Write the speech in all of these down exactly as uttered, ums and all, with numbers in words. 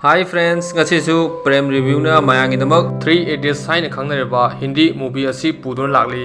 Hi friends, ꯉꯁꯤꯁꯨ Prem Review ꯅ ꯃꯌꯥꯝꯒꯤꯗꯃꯛ Three Idiots ꯍꯥꯏꯅ ꯈꯪꯅꯔꯤꯕ ꯍꯤꯟꯗꯤ movie ꯑꯁꯤ ꯄꯨꯗꯨꯅ ꯂꯥꯛꯂꯤ꯫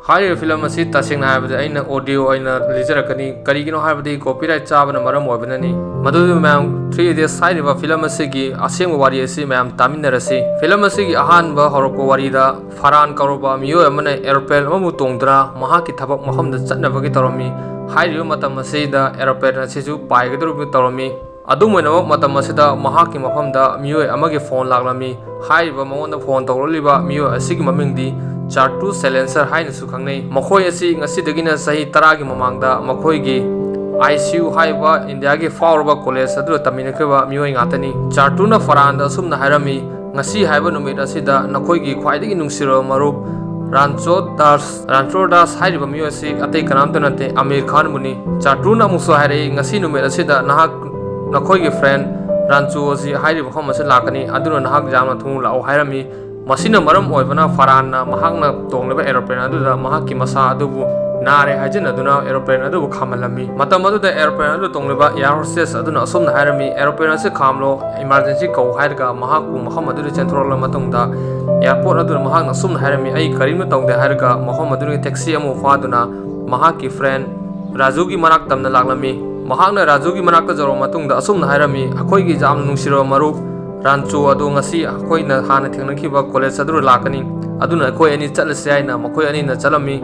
ꯍꯥꯏꯔꯤꯕ film ꯑꯁꯤ ꯇꯁꯦꯡꯅ ꯍꯥꯏꯔꯕꯗ ꯑꯩꯅ audio ꯑꯣꯏꯅ ꯂꯤꯖꯔꯛꯀꯅꯤ, ꯀꯔꯤꯒꯤꯅꯣ ꯍꯥꯏꯕꯗꯤ copyright ꯆꯥꯕꯅ ꯃꯔꯝ ꯑꯣꯏꯕꯅꯅꯤ꯫ ꯃꯗꯨꯗꯤ ꯃꯌꯥꯝ, Three Idiots ꯍꯥꯏꯔꯤꯕ film ꯑꯁꯤꯒꯤ ꯑꯁꯦꯡꯕ ꯋꯥꯔꯤ ꯑꯁꯤ ꯃꯌꯥꯝ ꯇꯥꯃꯤꯟꯅꯔꯁꯤ꯫ Film ꯑꯁꯤꯒꯤ ꯑꯍꯥꯟꯕ ꯍꯧꯔꯛꯄ ꯋꯥꯔꯤꯗ ꯐꯔꯥꯟ ꯀꯧꯔꯕ ꯃꯤꯑꯣꯏ ꯑꯃꯅ aeroplane ꯑꯃꯕꯨ ꯇꯣꯡꯗꯨꯅ ꯃꯍꯥꯛꯀꯤ ꯊꯕꯛ ꯃꯐꯝꯗ ꯆꯠꯅꯕꯒꯤ ꯇꯧꯔꯝꯃꯤ꯫ ꯍꯥꯏꯔꯤꯕ ꯃꯇꯝ ꯑꯁꯤꯗ aeroplane ꯑꯁꯤꯁꯨ ꯄꯥꯏꯒꯗꯧꯔꯤꯕ ꯇꯧꯔꯝꯃꯤ꯫ ꯑꯗꯨꯝ ꯑꯣꯏꯅꯃꯛ, ꯃꯇꯝ ꯑꯁꯤꯗ ꯃꯍꯥꯛꯀꯤ ꯃꯐꯝꯗ ꯃꯤꯑꯣꯏ ꯑꯃꯒꯤ phone ꯂꯥꯛꯂꯝꯃꯤ꯫ ꯍꯥꯏꯔꯤꯕ ꯃꯉꯣꯟꯗ phone ꯇꯧꯔꯛꯂꯤꯕ ꯃꯤꯑꯣꯏ ꯑꯁꯤꯒꯤ ꯃꯃꯤꯡꯗꯤ ꯆꯥꯔꯇꯨ ꯁꯦꯂꯦꯟꯁꯔ ꯍꯥꯏꯅꯁꯨ ꯈꯪꯅꯩ꯫ ꯃꯈꯣꯏ ꯑꯁꯤ ꯉꯁꯤꯗꯒꯤꯅ ꯆꯍꯤ ꯇꯔꯥꯒꯤ ꯃꯃꯥꯡꯗ ꯃꯈꯣꯏꯒꯤ I C U ꯍꯥꯏꯔꯤꯕ ꯏꯟꯗꯤꯌꯥꯒꯤ ꯐꯥꯎꯔꯕ college ꯑꯗꯨꯗ ꯇꯝꯃꯤꯟꯅꯈꯤꯕ ꯃꯤꯑꯣꯏ ꯉꯥꯛꯇꯅꯤ꯫ ꯆꯥꯔꯇꯨꯅ ꯐꯔꯥꯟꯗ ꯑꯁꯨꯝꯅ ꯍꯥꯏꯔꯝꯃꯤ, "ꯉꯁꯤ ꯍꯥꯏꯕ ꯅꯨꯃꯤꯠ ꯑꯁꯤꯗ ꯅꯈꯣꯏꯒꯤ ꯈ꯭ꯋꯥꯏꯗꯒꯤ ꯅꯨꯡꯁꯤꯔꯕ ꯃꯔꯨꯞ ꯔꯥꯟꯆꯣ ꯗꯥꯁ, ꯔꯥꯟꯆꯣ ꯗꯥꯁ ꯍꯥꯏꯔꯤꯕ ꯃꯤꯑꯣꯏ ꯑꯁꯤ ꯑꯇꯩ ꯀꯅꯥꯝꯇ ꯅꯠꯇꯦ, ꯑꯃꯤꯔ ꯈꯥꯟꯕꯨꯅꯤ꯫" ꯆꯥꯔꯇꯨꯅ ꯑꯃꯨꯛꯁꯨ ꯍꯥꯏꯔꯛꯏ, "ꯉꯁꯤ ꯅꯨꯃꯤꯠ ꯑꯁꯤꯗ ꯅꯍꯥꯛ, ꯅꯈꯣꯏꯒꯤ friend ꯔꯥꯟꯆꯣ ꯑꯁꯤ ꯍꯥꯏꯔꯤꯕ ꯃꯐꯝ ꯑꯁꯤꯗ ꯂꯥꯛꯀꯅꯤ, ꯑꯗꯨꯅ ꯅꯍꯥꯛ ꯌꯥꯝꯅ ꯊꯨꯅ ꯂꯥꯛꯎ" ꯍꯥꯏꯔꯝꯃꯤ꯫ ꯃꯁꯤꯅ ꯃꯔꯝ ꯑꯣꯏꯕꯅ ꯐꯔꯥꯟꯅ ꯃꯍꯥꯛꯅ ꯇꯣꯡꯂꯤꯕ aeroplane ꯑꯗꯨꯗ ꯃꯍꯥꯛꯀꯤ ꯃꯁꯥ ꯑꯗꯨꯕꯨ ꯅꯥꯔꯦ ꯍꯥꯏꯖꯅꯗꯨꯅ aeroplane ꯑꯗꯨꯕꯨ ꯈꯥꯝꯍꯜꯂꯝꯃꯤ꯫ ꯃꯇꯝ ꯑꯗꯨꯗ aeroplane ꯑꯗꯨ ꯇꯣꯡꯂꯤꯕ air hostess ꯑꯗꯨꯅ ꯑꯁꯨꯝꯅ ꯍꯥꯏꯔꯝꯃꯤ, "Aeroplane ꯑꯁꯤ ꯈꯥꯝꯂꯣ, emergency ꯀꯧ" ꯍꯥꯏꯔꯒ ꯃꯍꯥꯛꯄꯨ ꯃꯐꯝ ꯑꯗꯨꯗ ꯆꯦꯟꯊꯣꯔꯛꯂꯕ ꯃꯇꯨꯡꯗ airport ꯑꯗꯨꯗ ꯃꯍꯥꯛꯅ ꯑꯁꯨꯝꯅ ꯍꯥꯏꯔꯝꯃꯤ, "ꯑꯩ ꯀꯔꯤꯝꯇ ꯇꯧꯗꯦ" ꯍꯥꯏꯔꯒ ꯃꯐꯝ ꯑꯗꯨꯗꯒꯤ taxi ꯑꯃ ꯐꯥꯗꯨꯅ ꯃꯍꯥꯛꯀꯤ friend ꯔꯥꯖꯨꯒꯤ ꯃꯅꯥꯛ ꯇꯝꯅ ꯂꯥꯛꯂꯝꯃꯤ꯫ ꯃꯍꯥꯛꯅ ꯔꯥꯖꯨꯒꯤ ꯃꯅꯥꯛꯇ ꯌꯧꯔꯕ ꯃꯇꯨꯡꯗ ꯑꯁꯨꯝꯅ ꯍꯥꯏꯔꯝꯃꯤ, "ꯑꯩꯈꯣꯏꯒꯤ ꯌꯥꯝꯅ ꯅꯨꯡꯁꯤꯔꯕ ꯃꯔꯨꯞ ꯔꯥꯟꯆꯣ ꯑꯗꯨ ꯉꯁꯤ ꯑꯩꯈꯣꯏꯅ ꯍꯥꯟꯅ ꯊꯦꯡꯅꯈꯤꯕ college ꯑꯗꯨꯗ ꯂꯥꯛꯀꯅꯤ, ꯑꯗꯨꯅ ꯑꯩꯈꯣꯏ ꯑꯅꯤ ꯆꯠꯂꯁꯤ" ꯍꯥꯏꯅ ꯃꯈꯣꯏ ꯑꯅꯤꯅ ꯆꯠꯂꯝꯃꯤ꯫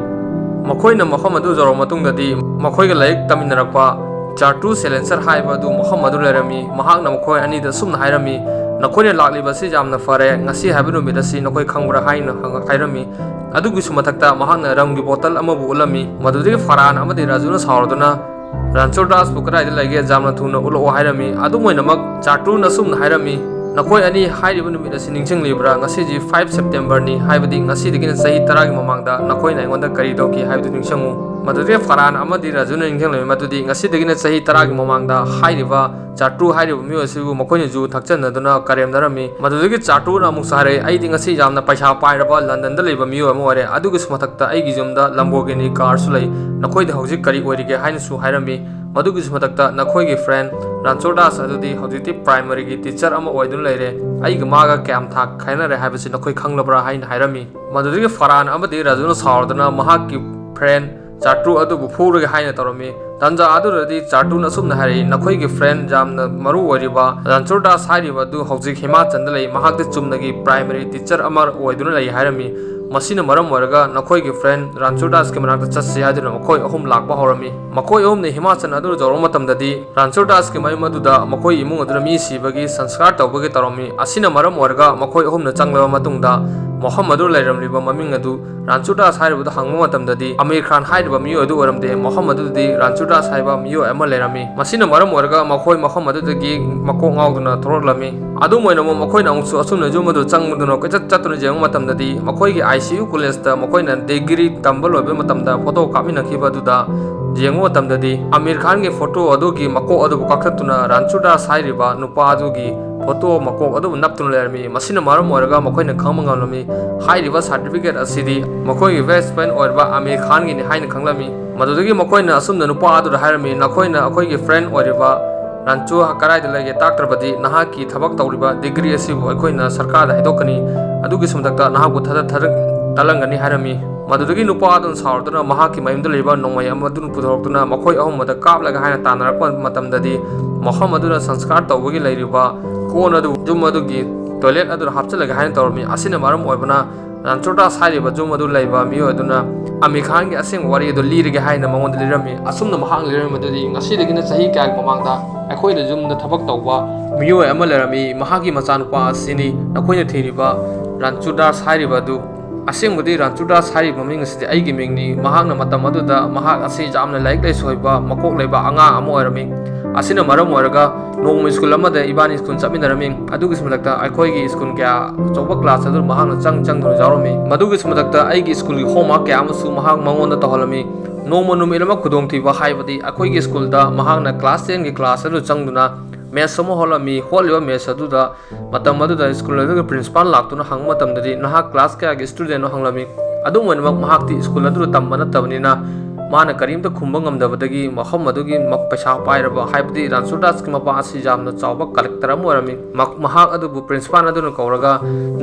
ꯃꯈꯣꯏꯅ ꯃꯐꯝ ꯑꯗꯨ ꯌꯧꯔꯕ ꯃꯇꯨꯡꯗꯗꯤ ꯃꯈꯣꯏꯒ ꯂꯥꯏꯔꯤꯛ ꯇꯝꯃꯤꯟꯅꯔꯛꯄ ꯆꯥꯔꯇꯨ ꯁꯦꯂꯦꯟꯁꯔ ꯍꯥꯏꯕ ꯑꯗꯨ ꯃꯐꯝ ꯑꯗꯨ ꯂꯩꯔꯝꯃꯤ꯫ ꯃꯍꯥꯛꯅ ꯃꯈꯣꯏ ꯑꯅꯤꯗ ꯑꯁꯨꯝꯅ ꯍꯥꯏꯔꯝꯃꯤ, "ꯅꯈꯣꯏꯅ ꯂꯥꯛꯂꯤꯕ ꯑꯁꯤ ꯌꯥꯝꯅ ꯐꯔꯦ, ꯉꯁꯤ ꯍꯥꯏꯕ ꯅꯨꯃꯤꯠ ꯑꯁꯤ ꯅꯈꯣꯏ ꯈꯪꯕ꯭ꯔꯥ?" ꯍꯥꯏꯅ ꯍꯪꯉ-, ꯍꯥꯏꯔꯝꯃꯤ꯫ ꯑꯗꯨꯒꯤꯁꯨ ꯃꯊꯛꯇ ꯃꯍꯥꯛꯅ ꯔꯝꯒꯤ ꯕꯣꯇꯜ ꯑꯃꯕꯨ ꯎꯠꯂꯝꯃꯤ꯫ ꯃꯗꯨꯗꯒꯤ ꯐꯔꯥꯟ ꯑꯃꯗꯤ ꯔꯥꯖꯨꯅ ꯁꯥꯎꯔꯗꯨꯅ, "ꯔꯥꯟꯆꯣꯔ ꯗꯥꯁꯄꯨ ꯀꯗꯥꯏꯗ ꯂꯩꯒꯦ? ꯌꯥꯝꯅ ꯊꯨꯅ ꯎꯠꯂꯛꯑꯣ" ꯍꯥꯏꯔꯝꯃꯤ꯫ ꯑꯗꯨꯝ ꯑꯣꯏꯅꯃꯛ, ꯆꯥꯔꯇꯨꯅ ꯑꯁꯨꯝꯅ ꯍꯥꯏꯔꯝꯃꯤ, "ꯅꯈꯣꯏ ꯑꯅꯤ ꯍꯥꯏꯔꯤꯕ ꯅꯨꯃꯤꯠ ꯑꯁꯤ ꯅꯤꯡꯁꯤꯡꯂꯤꯕ꯭ꯔꯥ? ꯉꯁꯤꯁꯤ five September ꯅꯤ, ꯍꯥꯏꯕꯗꯤ ꯉꯁꯤꯗꯒꯤꯅ ꯆꯍꯤ ꯇꯔꯥꯒꯤ ꯃꯃꯥꯡꯗ ꯅꯈꯣꯏꯅ ꯑꯩꯉꯣꯟꯗ ꯀꯔꯤ ꯇꯧꯈꯤ ꯍꯥꯏꯕꯗꯨ ꯅꯤꯡꯁꯤꯡꯉꯨ꯫" ꯃꯗꯨꯗꯒꯤ ꯐꯔꯥꯟ ꯑꯃꯗꯤ ꯔꯥꯖꯨꯅ ꯅꯤꯡꯁꯤꯡꯂꯝꯃꯤ ꯃꯗꯨꯗꯤ ꯉꯁꯤꯗꯒꯤꯅ ꯆꯍꯤ ꯇꯔꯥꯒꯤ ꯃꯃꯥꯡꯗ ꯍꯥꯏꯔꯤꯕ ꯆꯥꯔꯇꯨ ꯍꯥꯏꯔꯤꯕ ꯃꯤꯑꯣꯏ ꯑꯁꯤꯕꯨ ꯃꯈꯣꯏꯅ ꯌꯨ ꯊꯛꯆꯟꯅꯗꯨꯅ ꯀꯔꯦꯝꯅꯔꯝꯃꯤ꯫ ꯃꯗꯨꯗꯒꯤ ꯆꯥꯔꯇꯨꯅ ꯑꯃꯨꯛꯁꯨ ꯍꯥꯏꯔꯛꯏ, "ꯑꯩꯗꯤ ꯉꯁꯤ ꯌꯥꯝꯅ ꯄꯩꯁꯥ ꯄꯥꯏꯔꯕ ꯂꯟꯗꯟꯗ ꯂꯩꯕ ꯃꯤꯑꯣꯏ ꯑꯃ ꯑꯣꯏꯔꯦ꯫ ꯑꯗꯨꯒꯤꯁꯨ ꯃꯊꯛꯇ ꯑꯩꯒꯤ ꯌꯨꯝꯗ Lamborghini car ꯁꯨ ꯂꯩ꯫ ꯅꯈꯣꯏꯗ ꯍꯧꯖꯤꯛ ꯀꯔꯤ ꯑꯣꯏꯔꯤꯒꯦ?" ꯍꯥꯏꯅꯁꯨ ꯍꯥꯏꯔꯝꯃꯤ꯫ ꯃꯗꯨꯒꯤꯁꯨ ꯃꯊꯛꯇ ꯅꯈꯣꯏꯒꯤ friend ꯔꯟꯆꯨꯔ ꯗꯥꯁ ꯑꯗꯨꯗꯤ ꯍꯧꯖꯤꯛꯇꯤ primaryꯒꯤ teacher ꯑꯃ ꯑꯣꯏꯗꯨꯅ ꯂꯩꯔꯦ, ꯑꯩꯒ ꯃꯥꯒ ꯀꯌꯥꯝ ꯊꯥꯛ ꯈꯥꯏꯅꯔꯦ ꯍꯥꯏꯕꯁꯤ ꯅꯈꯣꯏ ꯈꯪꯂꯕ꯭ꯔꯥ ꯍꯥꯏꯅ ꯍꯥꯏꯔꯝꯃꯤ꯫ ꯃꯗꯨꯗꯒꯤ ꯐꯔꯍꯥꯟ ꯑꯃꯗꯤ ꯔꯥꯖꯨꯅ ꯁꯥꯎꯔꯗꯨꯅ ꯃꯍꯥꯛꯀꯤ friend ꯆꯥꯇ꯭ꯔꯨ ꯑꯗꯨꯕꯨ ꯐꯨꯔꯒꯦ ꯍꯥꯏꯅ ꯇꯧꯔꯝꯃꯤ꯫ ꯇꯟꯖꯥ ꯑꯗꯨꯗꯗꯤ ꯆꯥꯇ꯭ꯔꯨꯅ ꯑꯁꯨꯝꯅ ꯍꯥꯏꯔꯛꯏ, "ꯅꯈꯣꯏꯒꯤ friend ꯌꯥꯝꯅ ꯃꯔꯨ ꯑꯣꯏꯔꯤꯕ ꯔꯟꯆꯨꯔ ꯗꯥꯁ ꯍꯥꯏꯔꯤꯕ ꯑꯗꯨ ꯍꯧꯖꯤꯛ ꯍꯤꯃꯥꯆꯜꯗ ꯂꯩ, ꯃꯍꯥꯛꯇꯤ ꯆꯨꯝꯅꯒꯤ primary teacher ꯑꯃ ꯑꯣꯏꯗꯨꯅ ꯂꯩ" ꯍꯥꯏꯔꯝꯃꯤ꯫ ꯃꯁꯤꯅ ꯃꯔꯝ ꯑꯣꯏꯔꯒ ꯅꯈꯣꯏꯒꯤ friend ꯔꯟꯆꯨꯔ ꯗꯥꯁꯀꯤ ꯃꯅꯥꯛꯇ ꯆꯠꯁꯤ ꯍꯥꯏꯗꯨꯅ ꯃꯈꯣꯏ ꯑꯍꯨꯝ ꯂꯥꯛꯄ ꯍꯧꯔꯝꯃꯤ꯫ ꯃꯈꯣꯏ ꯑꯍꯨꯝꯅ ꯍꯤꯃꯥꯆꯜ ꯑꯗꯨ ꯌꯧꯔꯕ ꯃꯇꯝꯗꯗꯤ ꯔꯟꯆꯨꯔ ꯗꯥꯁꯀꯤ ꯃꯌꯨꯝ ꯑꯗꯨꯗ ꯃꯈꯣꯏ ꯏꯃꯨꯡ ꯑꯗꯨꯗ ꯃꯤ ꯁꯤꯕꯒꯤ ꯁꯪꯁꯀꯥꯔ ꯇꯧꯕꯒꯤ ꯇꯧꯔꯝꯃꯤ꯫ ꯑꯁꯤꯅ ꯃꯔꯝ ꯑꯣꯏꯔꯒ ꯃꯈꯣꯏ ꯑꯍꯨꯝꯅ ꯆꯪꯂꯕ ꯃꯇꯨꯡꯗ ꯃꯐꯝ ꯑꯗꯨ ꯂꯩꯔꯝꯂꯤꯕ ꯃꯃꯤꯡ ꯑꯗꯨ ꯔꯟꯆꯨꯔ ꯗꯥꯁ ꯍꯥꯏꯔꯤꯕꯗꯨ ꯍꯪꯕ ꯃꯇꯝꯗꯗꯤ ꯑꯃꯤꯔ ꯈꯥꯟ ꯍꯥꯏꯔꯤꯕ ꯃꯤꯑꯣꯏ ꯑꯗꯨ ꯑꯣꯏꯔꯝꯗꯦ꯫ ꯃꯐꯝ ꯑꯗꯨꯗꯗꯤ ꯔꯟꯆꯨꯔ ꯗꯥꯁ ꯍꯥꯏꯕ ꯃꯤꯑꯣꯏ ꯑꯃ ꯂꯩꯔꯝꯃꯤ꯫ ꯃꯁꯤꯅ ꯃꯔꯝ ꯑꯣꯏꯔꯒ ꯃꯈꯣꯏ ꯃꯐꯝ ꯑꯗꯨꯗꯒꯤ ꯃꯀꯣꯛ ꯉꯥꯎꯗꯨꯅ ꯊꯣꯔꯛꯂꯝꯃꯤ꯫ ꯑꯗꯨꯝ ꯑꯣꯏꯅꯃꯛ ꯃꯈꯣꯏꯅ ꯑꯃꯨꯛꯁꯨ ꯑꯁꯨꯝꯅ ꯌꯨꯝ ꯑꯗꯨ ꯆꯪꯗꯨꯅ ꯀꯣꯏꯆꯠ ꯆꯠꯇꯨꯅ ꯌꯦꯡꯕ ꯃꯇꯝꯗꯗꯤ ꯃꯈꯣꯏꯒꯤ I C U collegeꯇ ꯃꯈꯣꯏꯅ degree ꯇꯝꯕ ꯂꯣꯏꯕ ꯃꯇꯝꯗ photo ꯀꯥꯞꯃꯤꯟꯅꯈꯤꯕ ꯑꯗꯨꯗ ꯌꯦꯡꯕ ꯃꯇꯝꯗꯗꯤ ꯑꯃꯤꯔ ꯈꯥꯟꯒꯤ photo ꯑꯗꯨꯒꯤ ꯃꯀꯣꯛ ꯑꯗꯨꯕꯨ ꯀꯛꯊꯠꯇꯨꯅ ꯔꯟꯆꯨꯔ ꯗꯥꯁ ꯍꯥꯏꯔꯤꯕ ꯅꯨꯄꯥ ꯑꯗꯨꯒꯤ photo ꯃꯀꯣꯛ ꯑꯗꯨꯕꯨ ꯅꯞꯇꯨꯅ ꯂꯩꯔꯝꯃꯤ꯫ ꯃꯁꯤꯅ ꯃꯔꯝ ꯑꯣꯏꯔꯒ ꯃꯈꯣꯏꯅ ꯈꯪꯕ ꯉꯝꯂꯝꯃꯤ꯫ ꯍꯥꯏꯔꯤꯕ certificate ꯑꯁꯤꯗꯤ ꯃꯈꯣꯏꯒꯤ best friend ꯑꯣꯏꯔꯤꯕ ꯑꯃꯤꯔ ꯈꯥꯟꯒꯤꯅꯤ ꯍꯥꯏꯅ ꯈꯪꯂꯝꯃꯤ꯫ ꯃꯗꯨꯗꯒꯤ ꯃꯈꯣꯏꯅ ꯑꯁꯨꯝꯅ ꯅꯨꯄꯥ ꯑꯗꯨꯗ ꯍꯥꯏꯔꯝꯃꯤ, "ꯅꯈꯣꯏꯅ ꯑꯩꯈꯣꯏꯒꯤ friend ꯑꯣꯏꯔꯤꯕ ꯔꯟꯆꯨ ꯀꯗꯥꯏꯗ ꯂꯩꯒꯦ ꯇꯥꯛꯇ꯭ꯔꯕꯗꯤ ꯅꯍꯥꯛꯀꯤ ꯊꯕꯛ ꯇꯧꯔꯤꯕ degree ꯑꯁꯤꯕꯨ ꯑꯩꯈꯣꯏꯅ ꯁꯔꯀꯥꯔꯗ ꯍꯥꯏꯗꯣꯛꯀꯅꯤ, ꯑꯗꯨꯒꯤꯁꯨ ꯃꯊꯛꯇ ꯅꯍꯥꯛꯄꯨ ꯊꯥꯗ ꯊꯥꯗ ꯇꯠꯍꯟꯒꯅꯤ" ꯍꯥꯏꯔꯝꯃꯤ꯫ ꯃꯗꯨꯗꯒꯤ ꯅꯨꯄꯥ ꯑꯗꯨꯅ ꯁꯥꯎꯔꯗꯨꯅ ꯃꯍꯥꯛꯀꯤ ꯃꯌꯨꯝꯗ ꯂꯩꯕ ꯅꯣꯡꯃꯩ ꯑꯃ ꯑꯗꯨ ꯄꯨꯊꯣꯔꯛꯇꯨꯅ ꯃꯈꯣꯏ ꯑꯍꯨꯝ ꯑꯃꯗ ꯀꯥꯞꯂꯒꯦ ꯍꯥꯏꯅ ꯇꯥꯟꯅꯔꯛꯄ ꯃꯇꯝꯗꯗꯤ ꯃꯐꯝ ꯑꯗꯨꯗ ꯁꯪꯁꯀꯥꯔ ꯇꯧꯕꯒꯤ ꯂꯩꯔꯤꯕ ꯀꯣꯟ ꯑꯗꯨ ꯌꯨꯝ ꯑꯗꯨꯒꯤ toilet ꯑꯗꯨꯗ ꯍꯥꯞꯆꯤꯜꯂꯒꯦ ꯍꯥꯏꯅ ꯇꯧꯔꯝꯃꯤ꯫ ꯑꯁꯤꯅ ꯃꯔꯝ ꯑꯣꯏꯕꯅ ꯔꯟꯆꯨꯔ ꯗꯥꯁ ꯍꯥꯏꯔꯤꯕ ꯌꯨꯝ ꯑꯗꯨ ꯂꯩꯕ ꯃꯤꯑꯣꯏ ꯑꯗꯨꯅ ꯑꯃꯤꯔ ꯈꯥꯟꯒꯤ ꯑꯁꯦꯡꯕ ꯋꯥꯔꯤ ꯑꯗꯨ ꯂꯤꯔꯒꯦ ꯍꯥꯏꯅ ꯃꯉꯣꯟꯗ ꯂꯤꯔꯝꯃꯤ꯫ ꯑꯁꯨꯝꯅ ꯃꯍꯥꯛꯅ ꯂꯤꯔꯝꯃꯤ ꯑꯗꯨꯗꯤ ꯉꯁꯤꯗꯒꯤꯅ ꯆꯍꯤ ꯀꯌꯥꯒꯤ ꯃꯃꯥꯡꯗ ꯑꯩꯈꯣꯏꯅ ꯌꯨꯝꯗ ꯊꯕꯛ ꯇꯧꯕ ꯃꯤꯑꯣꯏ ꯑꯃ ꯂꯩꯔꯝꯃꯤ꯫ ꯃꯍꯥꯛꯀꯤ ꯃꯆꯥꯅꯨꯄꯥ ꯑꯁꯤꯅꯤ ꯅꯈꯣꯏꯅ ꯊꯤꯔꯤꯕ ꯔꯟꯆꯨꯔ ꯗꯥꯁ ꯍꯥꯏꯔꯤꯕ ꯑꯗꯨ꯫ ꯑꯁꯦꯡꯕꯗꯤ ꯔꯟꯆꯨꯔ ꯗꯥꯁ ꯍꯥꯏꯔꯤꯕ ꯃꯃꯤꯡ ꯑꯁꯤꯗꯤ ꯑꯩꯒꯤ ꯃꯤꯡꯅꯤ꯫ ꯃꯍꯥꯛꯅ ꯃꯇꯝ ꯑꯗꯨꯗ ꯃꯍꯥꯛ ꯑꯁꯤ ꯌꯥꯝꯅ ꯂꯥꯏꯔꯤꯛ ꯂꯥꯏꯁꯨ ꯍꯩꯕ, ꯃꯀꯣꯛ ꯂꯩꯕ ꯑꯉꯥꯡ ꯑꯃ ꯑꯣꯏꯔꯝꯃꯤ꯫ ꯑꯁꯤꯅ ꯃꯔꯝ ꯑꯣꯏꯔꯒ ꯅꯣꯡꯃ ꯁ꯭ꯀꯨꯜ ꯑꯃꯗ ꯏꯕꯥꯅꯤ ꯁ꯭ꯀꯨꯜ ꯆꯠꯃꯤꯟꯅꯔꯝꯃꯤ꯫ ꯑꯗꯨꯒꯤꯁꯨ ꯃꯊꯛꯇ ꯑꯩꯈꯣꯏꯒꯤ ꯁ꯭ꯀꯨꯜ ꯀꯌꯥ ꯑꯆꯧꯕ class ꯑꯗꯨ ꯃꯍꯥꯛꯅ ꯆꯪ ꯆꯪꯗꯨꯅ ꯌꯥꯎꯔꯝꯃꯤ꯫ ꯃꯗꯨꯒꯤꯁꯨ ꯃꯊꯛꯇ ꯑꯩꯒꯤ ꯁ꯭ꯀꯨꯜꯒꯤ homework ꯀꯌꯥ ꯑꯃꯁꯨ ꯃꯍꯥꯛ ꯃꯉꯣꯟꯗ ꯇꯧꯍꯜꯂꯝꯃꯤ꯫ ꯅꯣꯡꯃ ꯅꯨꯃꯤꯠ ꯑꯃ ꯈꯨꯗꯣꯡꯊꯤꯕ ꯍꯥꯏꯕꯗꯤ ꯑꯩꯈꯣꯏꯒꯤ ꯁ꯭ꯀꯨꯜꯗ ꯃꯍꯥꯛꯅ class tenꯒꯤ class ꯑꯗꯨ ꯆꯪꯗꯨꯅ maths ꯑꯃ ꯍꯣꯠꯂꯝꯃꯤ꯫ ꯍꯣꯠꯂꯤꯕ maths ꯑꯗꯨꯗ ꯃꯇꯝ ꯑꯗꯨꯗ ꯁ꯭ꯀꯨꯜ ꯑꯗꯨꯒꯤ principal ꯂꯥꯛꯇꯨꯅ ꯍꯪꯕ ꯃꯇꯝꯗꯗꯤ, "ꯅꯍꯥꯛ class ꯀꯌꯥꯒꯤ studentꯅꯣ?" ꯍꯪꯂꯝꯃꯤ꯫ ꯑꯗꯨꯝ ꯑꯣꯏꯅꯃꯛ ꯃꯍꯥꯛꯇꯤ ꯁ꯭ꯀꯨꯜ ꯑꯗꯨꯗ ꯇꯝꯕ ꯅꯠꯇꯕꯅꯤꯅ ꯃꯥꯅ ꯀꯔꯤꯝꯇ ꯈꯨꯝꯕ ꯉꯝꯗꯕꯗꯒꯤ ꯃꯐꯝ ꯑꯗꯨꯒꯤ ꯃ-, ꯄꯩꯁꯥ ꯄꯥꯏꯔꯕ, ꯍꯥꯏꯕꯗꯤ ꯔꯥꯟꯆꯨꯔ ꯗꯥꯁꯀꯤ ꯃꯄꯥ ꯑꯁꯤ ꯌꯥꯝꯅ ꯆꯥꯎꯕ ꯀꯂꯦꯛꯇꯔ ꯑꯃ ꯑꯣꯏꯔꯝꯃꯤ꯫ ꯃ-, ꯃꯍꯥꯛ ꯑꯗꯨꯕꯨ ꯄ꯭ꯔꯤꯟꯁꯤꯄꯥꯜ ꯑꯗꯨꯅ ꯀꯧꯔꯒ,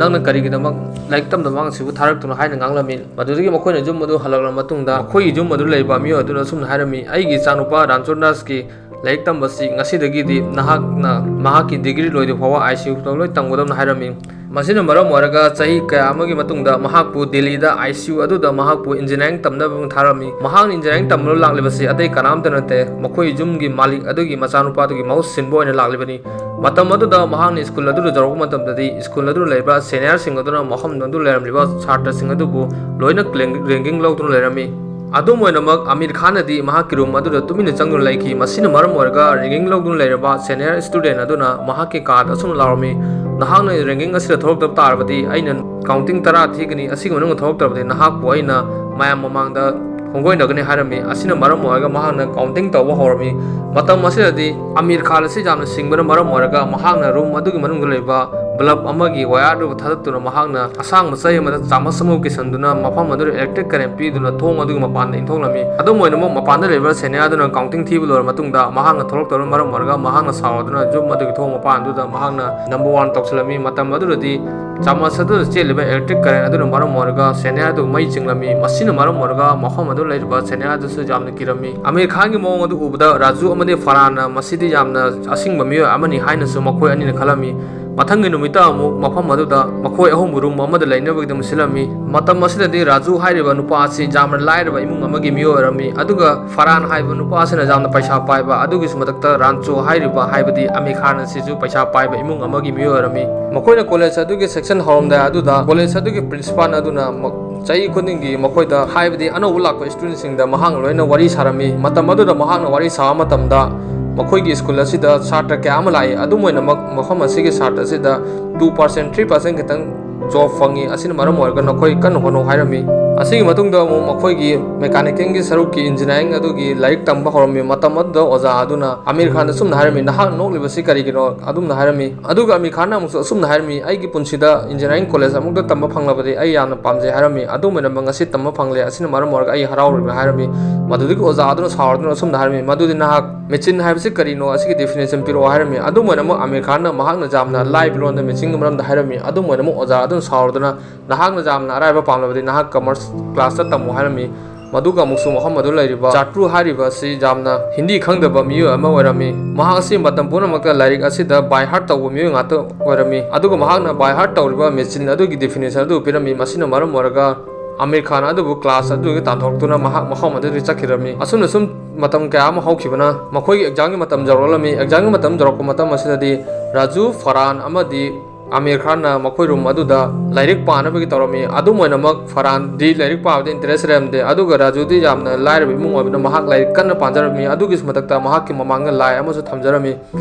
"ꯅꯪꯅ ꯀꯔꯤꯒꯤꯗꯃꯛ ꯂꯥꯏꯔꯤꯛ ꯇꯝꯗꯕ ꯑꯉꯥꯡꯁꯤꯕꯨ ꯊꯥꯔꯛꯇꯨꯅ?" ꯍꯥꯏꯅ ꯉꯥꯡꯂꯝꯃꯤ꯫ ꯃꯗꯨꯗꯒꯤ ꯃꯈꯣꯏꯅ ꯌꯨꯝ ꯑꯗꯨ ꯍꯜꯂꯛꯂꯕ ꯃꯇꯨꯡꯗ, ꯃꯈꯣꯏꯒꯤ ꯌꯨꯝ ꯑꯗꯨ ꯂꯩꯕ ꯃꯤꯑꯣꯏ ꯑꯗꯨꯅ ꯑꯁꯨꯝꯅ ꯍꯥꯏꯔꯝꯃꯤ, "ꯑꯩꯒꯤ ꯏꯆꯥꯅꯨꯄꯥ ꯔꯥꯟꯆꯨꯔ ꯗꯥꯁꯀꯤ ꯂꯥꯏꯔꯤꯛ ꯇꯝꯕꯁꯤ ꯉꯁꯤꯗꯒꯤꯗꯤ ꯅꯍꯥꯛꯅ ꯃꯍꯥꯛꯀꯤ ꯗꯤꯒ꯭ꯔꯤ ꯂꯣꯏꯗ꯭ꯔꯤꯕ ꯐꯥꯎꯕ ꯑꯥꯏ ꯁꯤ ꯌꯨꯗ ꯂꯣꯏ ꯇꯝꯒꯗꯕꯅꯤ" ꯍꯥꯏꯔꯝꯃꯤ꯫ ꯃꯁꯤꯅ ꯃꯔꯝ ꯑꯣꯏꯔꯒ ꯆꯍꯤ ꯀꯌꯥ ꯑꯃꯒꯤ ꯃꯇꯨꯡꯗ ꯃꯍꯥꯛꯄꯨ ꯗꯦꯜꯂꯤꯗ ꯑꯥꯏ ꯁꯤ ꯌꯨ ꯑꯗꯨꯗ ꯃꯍꯥꯛꯄꯨ ꯏꯟꯖꯤꯅꯤꯌꯥꯔꯤꯡ ꯇꯝꯅꯕ ꯊꯥꯔꯝꯃꯤ꯫ ꯃꯍꯥꯛꯅ ꯏꯟꯖꯤꯅꯤꯌꯥꯔꯤꯡ ꯇꯝꯕꯗ ꯂꯥꯛꯂꯤꯕꯁꯤ ꯑꯇꯩ ꯀꯅꯥꯝꯇ ꯅꯠꯇꯦ, ꯃꯈꯣꯏ ꯌꯨꯝꯒꯤ ꯃꯥꯂꯤꯛ ꯑꯗꯨꯒꯤ ꯃꯆꯥꯅꯨꯄꯥꯗꯨꯒꯤ ꯃꯍꯨꯠ ꯁꯤꯟꯕ ꯑꯣꯏꯅ ꯂꯥꯛꯂꯤꯕꯅꯤ꯫ ꯃꯇꯝ ꯑꯗꯨꯗ ꯃꯍꯥꯛꯅ ꯁ꯭ꯀꯨꯜ ꯑꯗꯨꯗ ꯌꯧꯔꯛꯄ ꯃꯇꯝꯗꯗꯤ, ꯁ꯭ꯀꯨꯜ ꯑꯗꯨꯗ ꯂꯩꯕ ꯁꯦꯅꯤꯌꯔꯁꯤꯡ ꯑꯗꯨꯅ ꯃꯐꯝ ꯑꯗꯨ ꯂꯩꯔꯝꯂꯤꯕ ꯁꯥꯇ꯭ꯔꯁꯤꯡ ꯑꯗꯨꯕꯨ ꯂꯣꯏꯅ ꯔꯦꯡꯀꯤꯡ ꯂꯧꯗꯨꯅ ꯂꯩꯔꯝꯃꯤ꯫ ꯑꯗꯨꯝ ꯑꯣꯏꯅꯃꯛ, ꯑꯃꯤꯔ ꯈꯥꯟꯅꯗꯤ ꯃꯍꯥꯛꯀꯤ ꯔꯨꯝ ꯑꯗꯨꯗ ꯇꯨꯃꯤꯟꯅ ꯆꯪꯗꯨꯅ ꯂꯩꯈꯤ꯫ ꯃꯁꯤꯅ ꯃꯔꯝ ꯑꯣꯏꯔꯒ ꯔꯦꯡꯀꯤꯡ ꯂꯧꯗꯨꯅ ꯂꯩꯔꯕ ꯁꯦꯅꯤꯌꯔ ꯁ꯭ꯇꯨꯗꯦꯟ ꯑꯗꯨꯅ ꯃꯍꯥꯛꯀꯤ ꯀꯥꯗ ꯑꯁꯨꯝꯅ ꯂꯥꯎꯔꯝꯃꯤ, "ꯅꯍꯥꯛꯅ ꯔꯦꯡꯀꯤꯡ ꯑꯁꯤꯗ ꯊꯣꯛꯂꯛꯇꯕ ꯇꯥꯔꯕꯗꯤ, ꯑꯩꯅ ꯀꯥꯎꯟꯇꯤꯡ ꯇꯔꯥ ꯊꯤꯒꯅꯤ꯫ ꯑꯁꯤꯒꯤ ꯃꯅꯨꯡꯗ ꯊꯣꯛꯂꯛꯇ꯭ꯔꯕꯗꯤ ꯅꯍꯥꯛꯄꯨ ꯑꯩꯅ ꯃꯌꯥꯝ ꯃꯃꯥꯡꯗ ꯈꯣꯡꯒꯣꯏꯅꯒꯅꯤ" ꯍꯥꯏꯔꯝꯃꯤ꯫ ꯑꯁꯤꯅ ꯃꯔꯝ ꯑꯣꯏꯔꯒ ꯃꯍꯥꯛꯅ ꯀꯥꯎꯟꯇꯤꯡ ꯇꯧꯕ ꯍꯧꯔꯝꯃꯤ꯫ ꯃꯇꯝ ꯑꯁꯤꯗꯗꯤ ꯑꯃꯤꯔ ꯈꯥꯟ ꯑꯁꯤ ꯌꯥꯝꯅ ꯁꯤꯡꯕꯅ ꯃꯔꯝ ꯑꯣꯏꯔꯒ ꯃꯍꯥꯛꯅ ꯔꯨꯝ ꯑꯗꯨꯒꯤ ꯃꯅꯨꯡꯗ ꯂꯩꯕ ꯕꯜꯕ ꯑꯃꯒꯤ ꯋꯥꯌꯔꯗꯨ ꯊꯥꯗꯠꯇꯨꯅ ꯃꯍꯥꯛꯅ ꯑꯁꯥꯡꯕ ꯆꯩ ꯑꯃꯗ ꯆꯥꯃꯁ ꯑꯃ ꯀꯤꯁꯟꯗꯨꯅ ꯃꯐꯝ ꯑꯗꯨꯗ ꯏꯂꯦꯛꯇ꯭ꯔꯤꯛ ꯀꯔꯦꯟ ꯄꯤꯗꯨꯅ ꯊꯣꯡ ꯑꯗꯨꯒꯤ ꯃꯄꯥꯟꯗ ꯏꯟꯊꯣꯛꯂꯝꯃꯤ꯫ ꯑꯗꯨꯝ ꯑꯣꯏꯅꯃꯛ, ꯃꯄꯥꯟꯗ ꯂꯩꯔꯤꯕ ꯁꯦꯅꯤꯌꯔ ꯑꯗꯨꯅ ꯀꯥꯎꯟꯇꯤꯡ ꯊꯤꯕ ꯂꯣꯏꯔꯕ ꯃꯇꯨꯡꯗ ꯃꯍꯥꯛꯅ ꯊꯣꯛꯂꯛꯇꯕꯅ ꯃꯔꯝ ꯑꯣꯏꯔꯒ ꯃꯍꯥꯛꯅ ꯁꯥꯎꯔꯗꯨꯅ ꯌꯨꯝ ꯑꯗꯨꯒꯤ ꯊꯣꯡ ꯃꯄꯥꯟꯗꯨꯗ ꯃꯍꯥꯛꯅ ꯅꯝꯕꯔ ꯋꯥꯟ ꯇꯧꯁꯤꯜꯂꯝꯃꯤ꯫ ꯃꯇꯝ ꯑꯗꯨꯗꯗꯤ ꯆꯥꯃꯁ ꯑꯗꯨꯗ ꯆꯦꯜꯂꯤꯕ ꯏꯂꯦꯛꯇ꯭ꯔꯤꯛ ꯀꯔꯦꯟ ꯑꯗꯨꯅ ꯃꯔꯝ ꯑꯣꯏꯔꯒ ꯁꯦꯅꯤꯌꯔ ꯑꯗꯨ ꯃꯩ ꯆꯤꯡꯂꯝꯃꯤ꯫ ꯃꯁꯤꯅ ꯃꯔꯝ ꯑꯣꯏꯔꯒ ꯃꯐꯝ ꯑꯗꯨ ꯂꯩꯔꯤꯕ ꯁꯦꯅꯤꯌꯔ ꯑꯗꯨꯁꯨ ꯌꯥꯝꯅ ꯀꯤꯔꯝꯃꯤ꯫ ꯑꯃꯤꯔ ꯈꯥꯟꯒꯤ ꯃꯑꯣꯡ ꯑꯗꯨ ꯎꯕꯗ ꯔꯥꯖꯨ ꯑꯃꯗꯤ ꯐꯔꯥꯟꯅ ꯃꯁꯤꯗꯤ ꯌꯥꯝꯅ ꯑꯁꯤꯡꯕ ꯃꯤꯑꯣꯏ ꯑꯃꯅꯤ ꯍꯥꯏꯅꯁꯨ ꯃꯈꯣꯏ ꯑꯅꯤꯅ ꯈꯜꯂꯝꯃꯤ꯫ ꯃꯊꯪꯒꯤ ꯅꯨꯃꯤꯠꯇ ꯑꯃꯨꯛ ꯃꯐꯝ ꯑꯗꯨꯗ ꯃꯈꯣꯏ ꯑꯍꯨꯝ ꯔꯨꯝ ꯑꯃꯗ ꯂꯩꯅꯕꯒꯤꯗꯃꯛ ꯁꯤꯜꯂꯝꯃꯤ꯫ ꯃꯇꯝ ꯑꯁꯤꯗꯗꯤ ꯔꯥꯖꯨ ꯍꯥꯏꯔꯤꯕ ꯅꯨꯄꯥ ꯑꯁꯤ ꯌꯥꯝꯅ ꯂꯥꯏꯔꯕ ꯏꯃꯨꯡ ꯑꯃꯒꯤ ꯃꯤꯑꯣꯏ ꯑꯣꯏꯔꯝꯃꯤ, ꯑꯗꯨꯒ ꯐꯔꯥꯟ ꯍꯥꯏꯕ ꯅꯨꯄꯥ ꯑꯁꯤꯅ ꯌꯥꯝꯅ ꯄꯩꯁꯥ ꯄꯥꯏꯕ, ꯑꯗꯨꯒꯤꯁꯨ ꯃꯊꯛꯇ ꯔꯥꯟꯆꯣ ꯍꯥꯏꯔꯤꯕ, ꯍꯥꯏꯕꯗꯤ ꯑꯃꯤꯔ ꯈꯥꯟ ꯑꯁꯤꯁꯨ ꯄꯩꯁꯥ ꯄꯥꯏꯕ ꯏꯃꯨꯡ ꯑꯃꯒꯤ ꯃꯤꯑꯣꯏ ꯑꯣꯏꯔꯝꯃꯤ꯫ ꯃꯈꯣꯏꯅ ꯀꯣꯂꯦꯖ ꯑꯗꯨꯒꯤ ꯁꯦꯛꯁꯟ ꯍꯧꯔꯝꯗꯥꯏ ꯑꯗꯨꯗ ꯀꯣꯂꯦꯖ ꯑꯗꯨꯒꯤ ꯄ꯭ꯔꯤꯟꯁꯤꯄꯥꯜ ꯑꯗꯨꯅ ꯃ-, ꯆꯍꯤ ꯈꯨꯗꯤꯡꯒꯤ ꯃꯈꯣꯏꯗ, ꯍꯥꯏꯕꯗꯤ ꯑꯅꯧꯕ ꯂꯥꯛꯄ ꯁ꯭ꯇꯨꯗꯦꯟꯠꯁꯤꯡꯗ ꯃꯍꯥꯛꯅ ꯂꯣꯏꯅ ꯋꯥꯔꯤ ꯁꯥꯔꯝꯃꯤ꯫ ꯃꯇꯝ ꯑꯗꯨꯗ ꯃꯍꯥꯛꯅ ꯋꯥꯔꯤ ꯁꯥꯕ ꯃꯇꯝꯗ ꯃꯈꯣꯏꯒꯤ ꯁ꯭ꯀꯨꯜ ꯑꯁꯤꯗ ꯁꯥꯇ꯭ꯔ ꯀꯌꯥ ꯑꯃ ꯂꯥꯛꯏ꯫ ꯑꯗꯨꯝ ꯑꯣꯏꯅꯃꯛ, ꯃꯐꯝ ꯑꯁꯤꯒꯤ ꯁꯥꯇ꯭ꯔ ꯑꯁꯤꯗ ꯇꯨ ꯄꯥꯔꯁꯦꯟꯠ, ꯊ꯭ꯔꯤ ꯄꯥꯔꯁꯦꯟꯠ ꯈꯤꯇꯪ ꯖꯣꯕ ꯐꯪꯉꯤ꯫ ꯑꯁꯤꯅ ꯃꯔꯝ ꯑꯣꯏꯔꯒ ꯅꯈꯣꯏ ꯀꯟꯅ ꯍꯣꯠꯅꯧ ꯍꯥꯏꯔꯝꯃꯤ꯫ ꯑꯁꯤꯒꯤ ꯃꯇꯨꯡꯗ ꯑꯃꯨꯛ ꯃꯈꯣꯏꯒꯤ ꯃꯦꯀꯥꯅꯤꯀꯦꯜꯒꯤ ꯁꯔꯨꯛꯀꯤ ꯏꯟꯖꯤꯅꯤꯌꯥꯔꯤꯡ ꯑꯗꯨꯒꯤ ꯂꯥꯏꯔꯤꯛ ꯇꯝꯕ ꯍꯧꯔꯝꯃꯤ꯫ ꯃꯇꯝ ꯑꯗꯨꯗ ꯑꯣꯖꯥ ꯑꯗꯨꯅ ꯑꯃꯤꯔ ꯈꯥꯟꯗ ꯑꯁꯨꯝꯅ ꯍꯥꯏꯔꯝꯃꯤ, "ꯅꯍꯥꯛ ꯅꯣꯛꯂꯤꯕꯁꯤ ꯀꯔꯤꯒꯤꯅꯣ?" ꯑꯗꯨꯝꯅ ꯍꯥꯏꯔꯝꯃꯤ꯫ ꯑꯗꯨꯒ ꯑꯃꯤꯔ ꯈꯥꯟꯅ ꯑꯃꯨꯛꯁꯨ ꯑꯁꯨꯝꯅ ꯍꯥꯏꯔꯝꯃꯤ, "ꯑꯩꯒꯤ ꯄꯨꯟꯁꯤꯗ ꯏꯟꯖꯤꯅꯤꯌꯥꯔꯤꯡ ꯀꯣꯂꯦꯖ ꯑꯃꯨꯛꯇ ꯇꯝꯕ ꯐꯪꯂꯕꯗꯤ ꯑꯩ ꯌꯥꯝꯅ ꯄꯥꯝꯖꯩ" ꯍꯥꯏꯔꯝꯃꯤ꯫ ꯑꯗꯨꯝ ꯑꯣꯏꯅꯃꯛ ꯉꯁꯤ ꯇꯝꯕ ꯐꯪꯂꯦ, ꯑꯁꯤꯅ ꯃꯔꯝ ꯑꯣꯏꯔꯒ ꯑꯩ ꯍꯔꯥꯎꯔꯤꯕꯅꯤ ꯍꯥꯏꯔꯝꯃꯤ꯫ ꯃꯗꯨꯗꯒꯤ ꯑꯣꯖꯥ ꯑꯗꯨꯅ ꯁꯥꯎꯔꯗꯨꯅ ꯑꯁꯨꯝꯅ ꯍꯥꯏꯔꯝꯃꯤ, "ꯃꯗꯨꯗꯤ ꯅꯍꯥꯛ ꯃꯦꯆꯤꯟ ꯍꯥꯏꯕꯁꯤ ꯀꯔꯤꯅꯣ? ꯑꯁꯤꯒꯤ ꯗꯦꯐꯤꯅꯦꯁꯟ ꯄꯤꯔꯛꯑꯣ" ꯍꯥꯏꯔꯝꯃꯤ꯫ ꯑꯗꯨꯝ ꯑꯣꯏꯅꯃꯛ ꯑꯃꯤꯔ ꯈꯥꯟꯅ ꯃꯍꯥꯛꯅ ꯌꯥꯝꯅ ꯂꯥꯏꯕ ꯂꯣꯟꯗ ꯃꯦꯆꯤꯟꯒꯤ ꯃꯔꯝꯗ ꯍꯥꯏꯔꯝꯃꯤ꯫ ꯑꯗꯨꯝ ꯑꯣꯏꯅꯃꯛ ꯑꯣꯖꯥ ꯑꯗꯨꯅ ꯁꯥꯎꯔꯗꯨꯅ, "ꯅꯍꯥꯛꯅ ꯌꯥꯝꯅ ꯑꯔꯥꯏꯕ ꯄꯥꯝꯂꯕꯗꯤ ꯅꯍꯥꯛ ꯀꯃꯔꯁ ꯀ꯭ꯂꯥꯁꯇ ꯇꯝꯃꯨ" ꯍꯥꯏꯔꯝꯃꯤ꯫ ꯃꯗꯨꯒ ꯑꯃꯨꯛꯁꯨ ꯃꯐꯝ ꯑꯗꯨ ꯂꯩꯔꯤꯕ ꯆꯥꯇ꯭ꯔꯨ ꯍꯥꯏꯔꯤꯕ ꯑꯁꯤ ꯌꯥꯝꯅ ꯍꯤꯟꯗꯤ ꯈꯪꯗꯕ ꯃꯤꯑꯣꯏ ꯑꯃ ꯑꯣꯏꯔꯝꯃꯤ꯫ ꯃꯍꯥꯛ ꯑꯁꯤ ꯃꯇꯝ ꯄꯨꯝꯅꯃꯛꯇ ꯂꯥꯏꯔꯤꯛ ꯑꯁꯤꯗ ꯕꯥꯏ ꯍꯥꯔꯠ ꯇꯧꯕ ꯃꯤꯑꯣꯏ ꯉꯥꯛꯇ ꯑꯣꯏꯔꯝꯃꯤ꯫ ꯑꯗꯨꯒ ꯃꯍꯥꯛꯅ ꯕꯥꯏ ꯍꯥꯔꯠ ꯇꯧꯔꯤꯕ ꯃꯦꯆꯤꯟ ꯑꯗꯨꯒꯤ ꯗꯤꯐꯤꯅꯤꯁꯟ ꯑꯗꯨ ꯄꯤꯔꯝꯃꯤ꯫ ꯃꯁꯤꯅ ꯃꯔꯝ ꯑꯣꯏꯔꯒ ꯑꯃꯤꯔ ꯈꯥꯟ ꯑꯗꯨꯕꯨ ꯀ꯭ꯂꯥꯁ ꯑꯗꯨꯗꯒꯤ ꯇꯥꯟꯊꯣꯔꯛꯇꯨꯅ ꯃꯍꯥꯛ ꯃꯐꯝ ꯑꯗꯨꯗꯒꯤ ꯆꯠꯈꯤꯔꯝꯃꯤ꯫ ꯑꯁꯨꯝꯅ ꯁꯨꯝ ꯃꯇꯝ ꯀꯌꯥ ꯑꯃ ꯍꯧꯈꯤꯕꯅ ꯃꯈꯣꯏꯒꯤ ꯑꯦꯛꯖꯥꯝꯒꯤ ꯃꯇꯝ ꯌꯧꯔꯛꯂꯝꯃꯤ꯫ ꯑꯦꯛꯖꯥꯝꯒꯤ ꯃꯇꯝ ꯌꯧꯔꯛꯄ ꯃꯇꯝ ꯑꯁꯤꯗꯗꯤ ꯔꯥꯖꯨ, ꯐꯔꯥꯟ ꯑꯃꯗꯤ ꯑꯃꯤꯔ ꯈꯥꯟꯅ ꯃꯈꯣꯏ ꯔꯨꯝ ꯑꯗꯨꯗ ꯂꯥꯏꯔꯤꯛ ꯄꯥꯅꯕꯒꯤ ꯇꯧꯔꯝꯃꯤ꯫ ꯑꯗꯨꯝ ꯑꯣꯏꯅꯃꯛ ꯐꯔꯥꯟꯗꯤ ꯂꯥꯏꯔꯤꯛ ꯄꯥꯕꯗ ꯏꯟꯇꯔꯦꯁ ꯂꯩꯔꯝꯗꯦ, ꯑꯗꯨꯒ ꯔꯥꯖꯨꯗꯤ ꯌꯥꯝꯅ ꯂꯥꯏꯔꯕ ꯏꯃꯨꯡ ꯑꯣꯏꯕꯅ ꯃꯍꯥꯛ ꯂꯥꯏꯔꯤꯛ ꯀꯟꯅ ꯄꯥꯖꯔꯝꯃꯤ꯫ ꯑꯗꯨꯒꯤ ꯃꯊꯛꯇ ꯃꯍꯥꯛꯀꯤ ꯃꯃꯥꯡꯗ ꯂꯥꯏ ꯑꯃꯁꯨ ꯊꯝꯖꯔꯝꯃꯤ꯫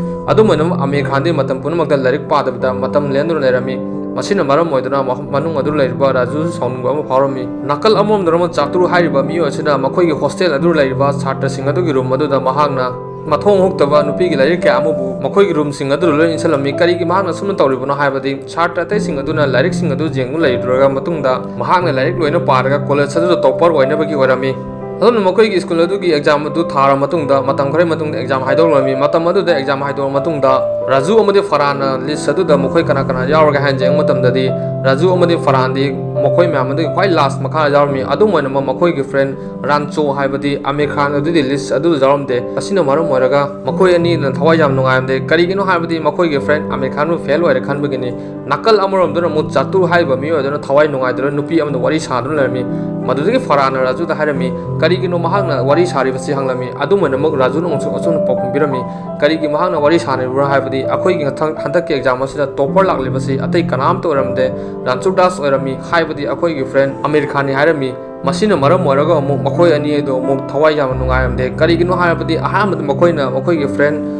ꯑꯗꯨꯝ ꯑꯣꯏꯅꯃꯛ ꯑꯃꯤꯔ ꯈꯥꯟꯗꯤ ꯃꯇꯝ ꯄꯨꯝꯅꯃꯛꯇ ꯂꯥꯏꯔꯤꯛ ꯄꯥꯗꯕꯤꯗ ꯃꯇꯝ ꯂꯦꯟꯗꯨꯅ ꯂꯩꯔꯝꯃꯤ꯫ ꯃꯁꯤꯅ ꯃꯔꯝ ꯑꯣꯏꯗꯨꯅ ꯃꯍ-, ꯃꯅꯨꯡ ꯑꯗꯨ ꯂꯩꯔꯤꯕ ꯔꯥꯖꯨꯁꯨ ꯁꯥꯎꯅꯤꯡꯕ ꯑꯃ ꯐꯥꯎꯔꯝꯃꯤ꯫ ꯅꯥꯀꯜ ꯑꯃꯔꯣꯝꯗ ꯑꯃꯨꯛ ꯆꯥꯇ꯭ꯔꯨ ꯍꯥꯏꯔꯤꯕ ꯃꯤꯑꯣꯏ ꯑꯁꯤꯅ ꯃꯈꯣꯏꯒꯤ ꯍꯣꯁꯇꯦꯜ ꯑꯗꯨ ꯂꯩꯔꯤꯕ ꯁꯥꯇ꯭ꯔꯁꯤꯡ ꯑꯗꯨꯒꯤ ꯔꯨꯝ ꯑꯗꯨꯗ ꯃꯍꯥꯛꯅ ꯃꯊꯣꯡ ꯍꯨꯛꯇꯕ ꯅꯨꯄꯤꯒꯤ ꯂꯥꯏꯔꯤꯛ ꯀꯌꯥ ꯑꯃꯕꯨ ꯃꯈꯣꯏꯒꯤ ꯔꯨꯝꯁꯤꯡ ꯑꯗꯨꯗ ꯂꯣꯏ ꯏꯟꯁꯤꯜꯂꯝꯃꯤ꯫ ꯀꯔꯤꯒꯤ ꯃꯍꯥꯛꯅ ꯑꯁꯨꯝꯅ ꯇꯧꯔꯤꯕꯅꯣ ꯍꯥꯏꯕꯗꯤ, ꯁꯥꯇ꯭ꯔ ꯑꯇꯩꯁꯤꯡ ꯑꯗꯨꯅ ꯂꯥꯏꯔꯤꯛꯁꯤꯡ ꯑꯗꯨ ꯌꯦꯡꯗꯨꯅ ꯂꯩꯔꯨꯔꯒ ꯃꯇꯨꯡꯗ ꯃꯍꯥꯛꯅ ꯂꯥꯏꯔꯤꯛ ꯂꯣꯏꯅ ꯄꯥꯔꯒ ꯀꯣꯂꯦꯖ ꯑꯗꯨꯗ ꯇꯣꯞꯄꯔ ꯑꯣꯏꯅꯕꯒꯤ ꯑꯣꯏꯔꯝꯃꯤ꯫ ꯑꯗꯨꯝꯅ ꯃꯈꯣꯏꯒꯤ ꯁ꯭ꯀꯨꯜ ꯑꯗꯨꯒꯤ ꯑꯦꯛꯖꯥꯝ ꯑꯗꯨ ꯊꯥꯔ ꯃꯇꯨꯡꯗ, ꯃꯇꯝ ꯈꯔꯒꯤ ꯃꯇꯨꯡꯗ ꯑꯦꯛꯖꯥꯝ ꯍꯥꯏꯗꯣꯛꯂꯝꯃꯤ꯫ ꯃꯇꯝ ꯑꯗꯨꯗ ꯑꯦꯛꯖꯥꯝ ꯍꯥꯏꯗꯣꯛꯂ ꯃꯇꯨꯡꯗ, ꯔꯥꯖꯨ ꯑꯃꯗꯤ ꯐꯔꯥꯟꯅ ꯂꯤꯁ ꯑꯗꯨꯗ ꯃꯈꯣꯏ ꯀꯅꯥ ꯀꯅꯥ ꯌꯥꯎꯔꯒꯦ ꯍꯥꯏꯅ ꯌꯦꯡꯕ ꯃꯇꯝꯗꯗꯤ, ꯔꯥꯖꯨ ꯑꯃꯗꯤ ꯐꯔꯥꯟꯗꯤ ꯃꯈꯣꯏ ꯃꯌꯥꯝ ꯑꯗꯨꯒꯤ ꯈ꯭ꯋꯥꯏ ꯂꯥꯁ ꯃꯈꯥ ꯌꯥꯎꯔꯝꯃꯤ꯫ ꯑꯗꯨꯝ ꯑꯣꯏꯅꯃꯛ ꯃꯈꯣꯏꯒꯤ ꯐ꯭ꯔꯦꯟ ꯔꯥꯟꯆꯣ ꯍꯥꯏꯕꯗꯤ ꯑꯃꯤꯔ ꯈꯥꯟ ꯑꯗꯨꯗꯤ ꯂꯤꯁ ꯑꯗꯨꯗ ꯌꯥꯎꯔꯝꯗꯦ꯫ ꯑꯁꯤꯅ ꯃꯔꯝ ꯑꯣꯏꯔꯒ ꯃꯈꯣꯏ ꯑꯅꯤꯅ ꯊꯋꯥꯏ ꯌꯥꯝ ꯅꯨꯡꯉꯥꯏꯔꯝꯗꯦ꯫ ꯀꯔꯤꯒꯤꯅꯣ ꯍꯥꯏꯕꯗꯤ ꯃꯈꯣꯏꯒꯤ ꯐ꯭ꯔꯦꯟ ꯑꯃꯤꯔ ꯈꯥꯟꯕꯨ ꯐꯦꯜ ꯑꯣꯏꯔꯦ ꯈꯟꯕꯒꯤꯅꯤ꯫ ꯅꯥꯀꯜ ꯑꯃꯔꯣꯝꯗꯅ ꯑꯃꯨꯛ ꯆꯥꯇꯨ ꯍꯥꯏꯔꯤꯕ ꯃꯤꯑꯣꯏ ꯑꯗꯨꯅ ꯊꯋꯥꯏ ꯅꯨꯡꯉꯥꯏꯇꯗꯨꯅ ꯅꯨꯄꯤ ꯑꯃꯗ ꯋꯥꯔꯤ ꯁꯥꯗꯨꯅ ꯂꯩꯔꯝꯃꯤ꯫ ꯃꯗꯨꯗꯒꯤ ꯐꯔꯥꯟꯅ ꯔꯥꯖꯨꯗ ꯍꯥꯏꯔꯝꯃꯤ, ꯀꯔꯤꯒꯤꯅꯣ ꯃꯍꯥꯛꯅ ꯋꯥꯔꯤ ꯁꯥꯔꯤꯕꯁꯤ ꯍꯪꯂꯝꯃꯤ꯫ ꯑꯗꯨꯝ ꯑꯣꯏꯅꯃꯛ ꯔꯥꯖꯨꯅ ꯑꯃꯨꯛꯁꯨ ꯑꯆꯨꯝꯕ ꯄꯥꯎꯈꯨꯝ ꯄꯤꯔꯝꯃꯤ꯫ ꯀꯔꯤꯒꯤ ꯃꯍꯥꯛꯅ ꯋꯥꯔꯤ ꯁꯥꯔꯤꯕ꯭ꯔꯥ ꯍꯥꯏꯕꯗꯤ, ꯑꯩꯈꯣꯏꯒꯤ ꯍꯟꯗꯛ-, ꯍꯟꯗꯛꯀꯤ ꯑꯦꯛꯖꯥꯝ ꯑꯁꯤꯗ ꯇꯣꯞꯄꯔ ꯂꯥꯛꯂꯤꯕꯁꯤ ꯑꯇꯩ ꯀꯅꯥꯝꯇ ꯑꯣꯏꯔꯝꯗꯦ, ꯔꯟꯆꯨꯔ ꯗꯥꯁ ꯑꯣꯏꯔꯝꯃꯤ, ꯍꯥꯏꯕꯗꯤ ꯑꯩꯈꯣꯏꯒꯤ ꯐ꯭ꯔꯦꯟ ꯑꯃꯤꯔ ꯈꯥꯟꯅꯤ ꯍꯥꯏꯔꯝꯃꯤ꯫ ꯃꯁꯤꯅ ꯃꯔꯝ ꯑꯣꯏꯔꯒ ꯑꯃꯨꯛ ꯃꯈꯣꯏ ꯑꯅꯤ ꯑꯗꯨ ꯑꯃꯨꯛ ꯊꯋꯥꯏ ꯌꯥꯝꯅ ꯅꯨꯡꯉꯥꯏꯔꯝꯗꯦ꯫ ꯀꯔꯤꯒꯤꯅꯣ ꯍꯥꯏꯔꯕꯗꯤ ꯑꯍꯥꯟꯕꯗ ꯃꯈꯣꯏꯅ ꯃꯈꯣꯏꯒꯤ ꯐ꯭ꯔꯦꯟ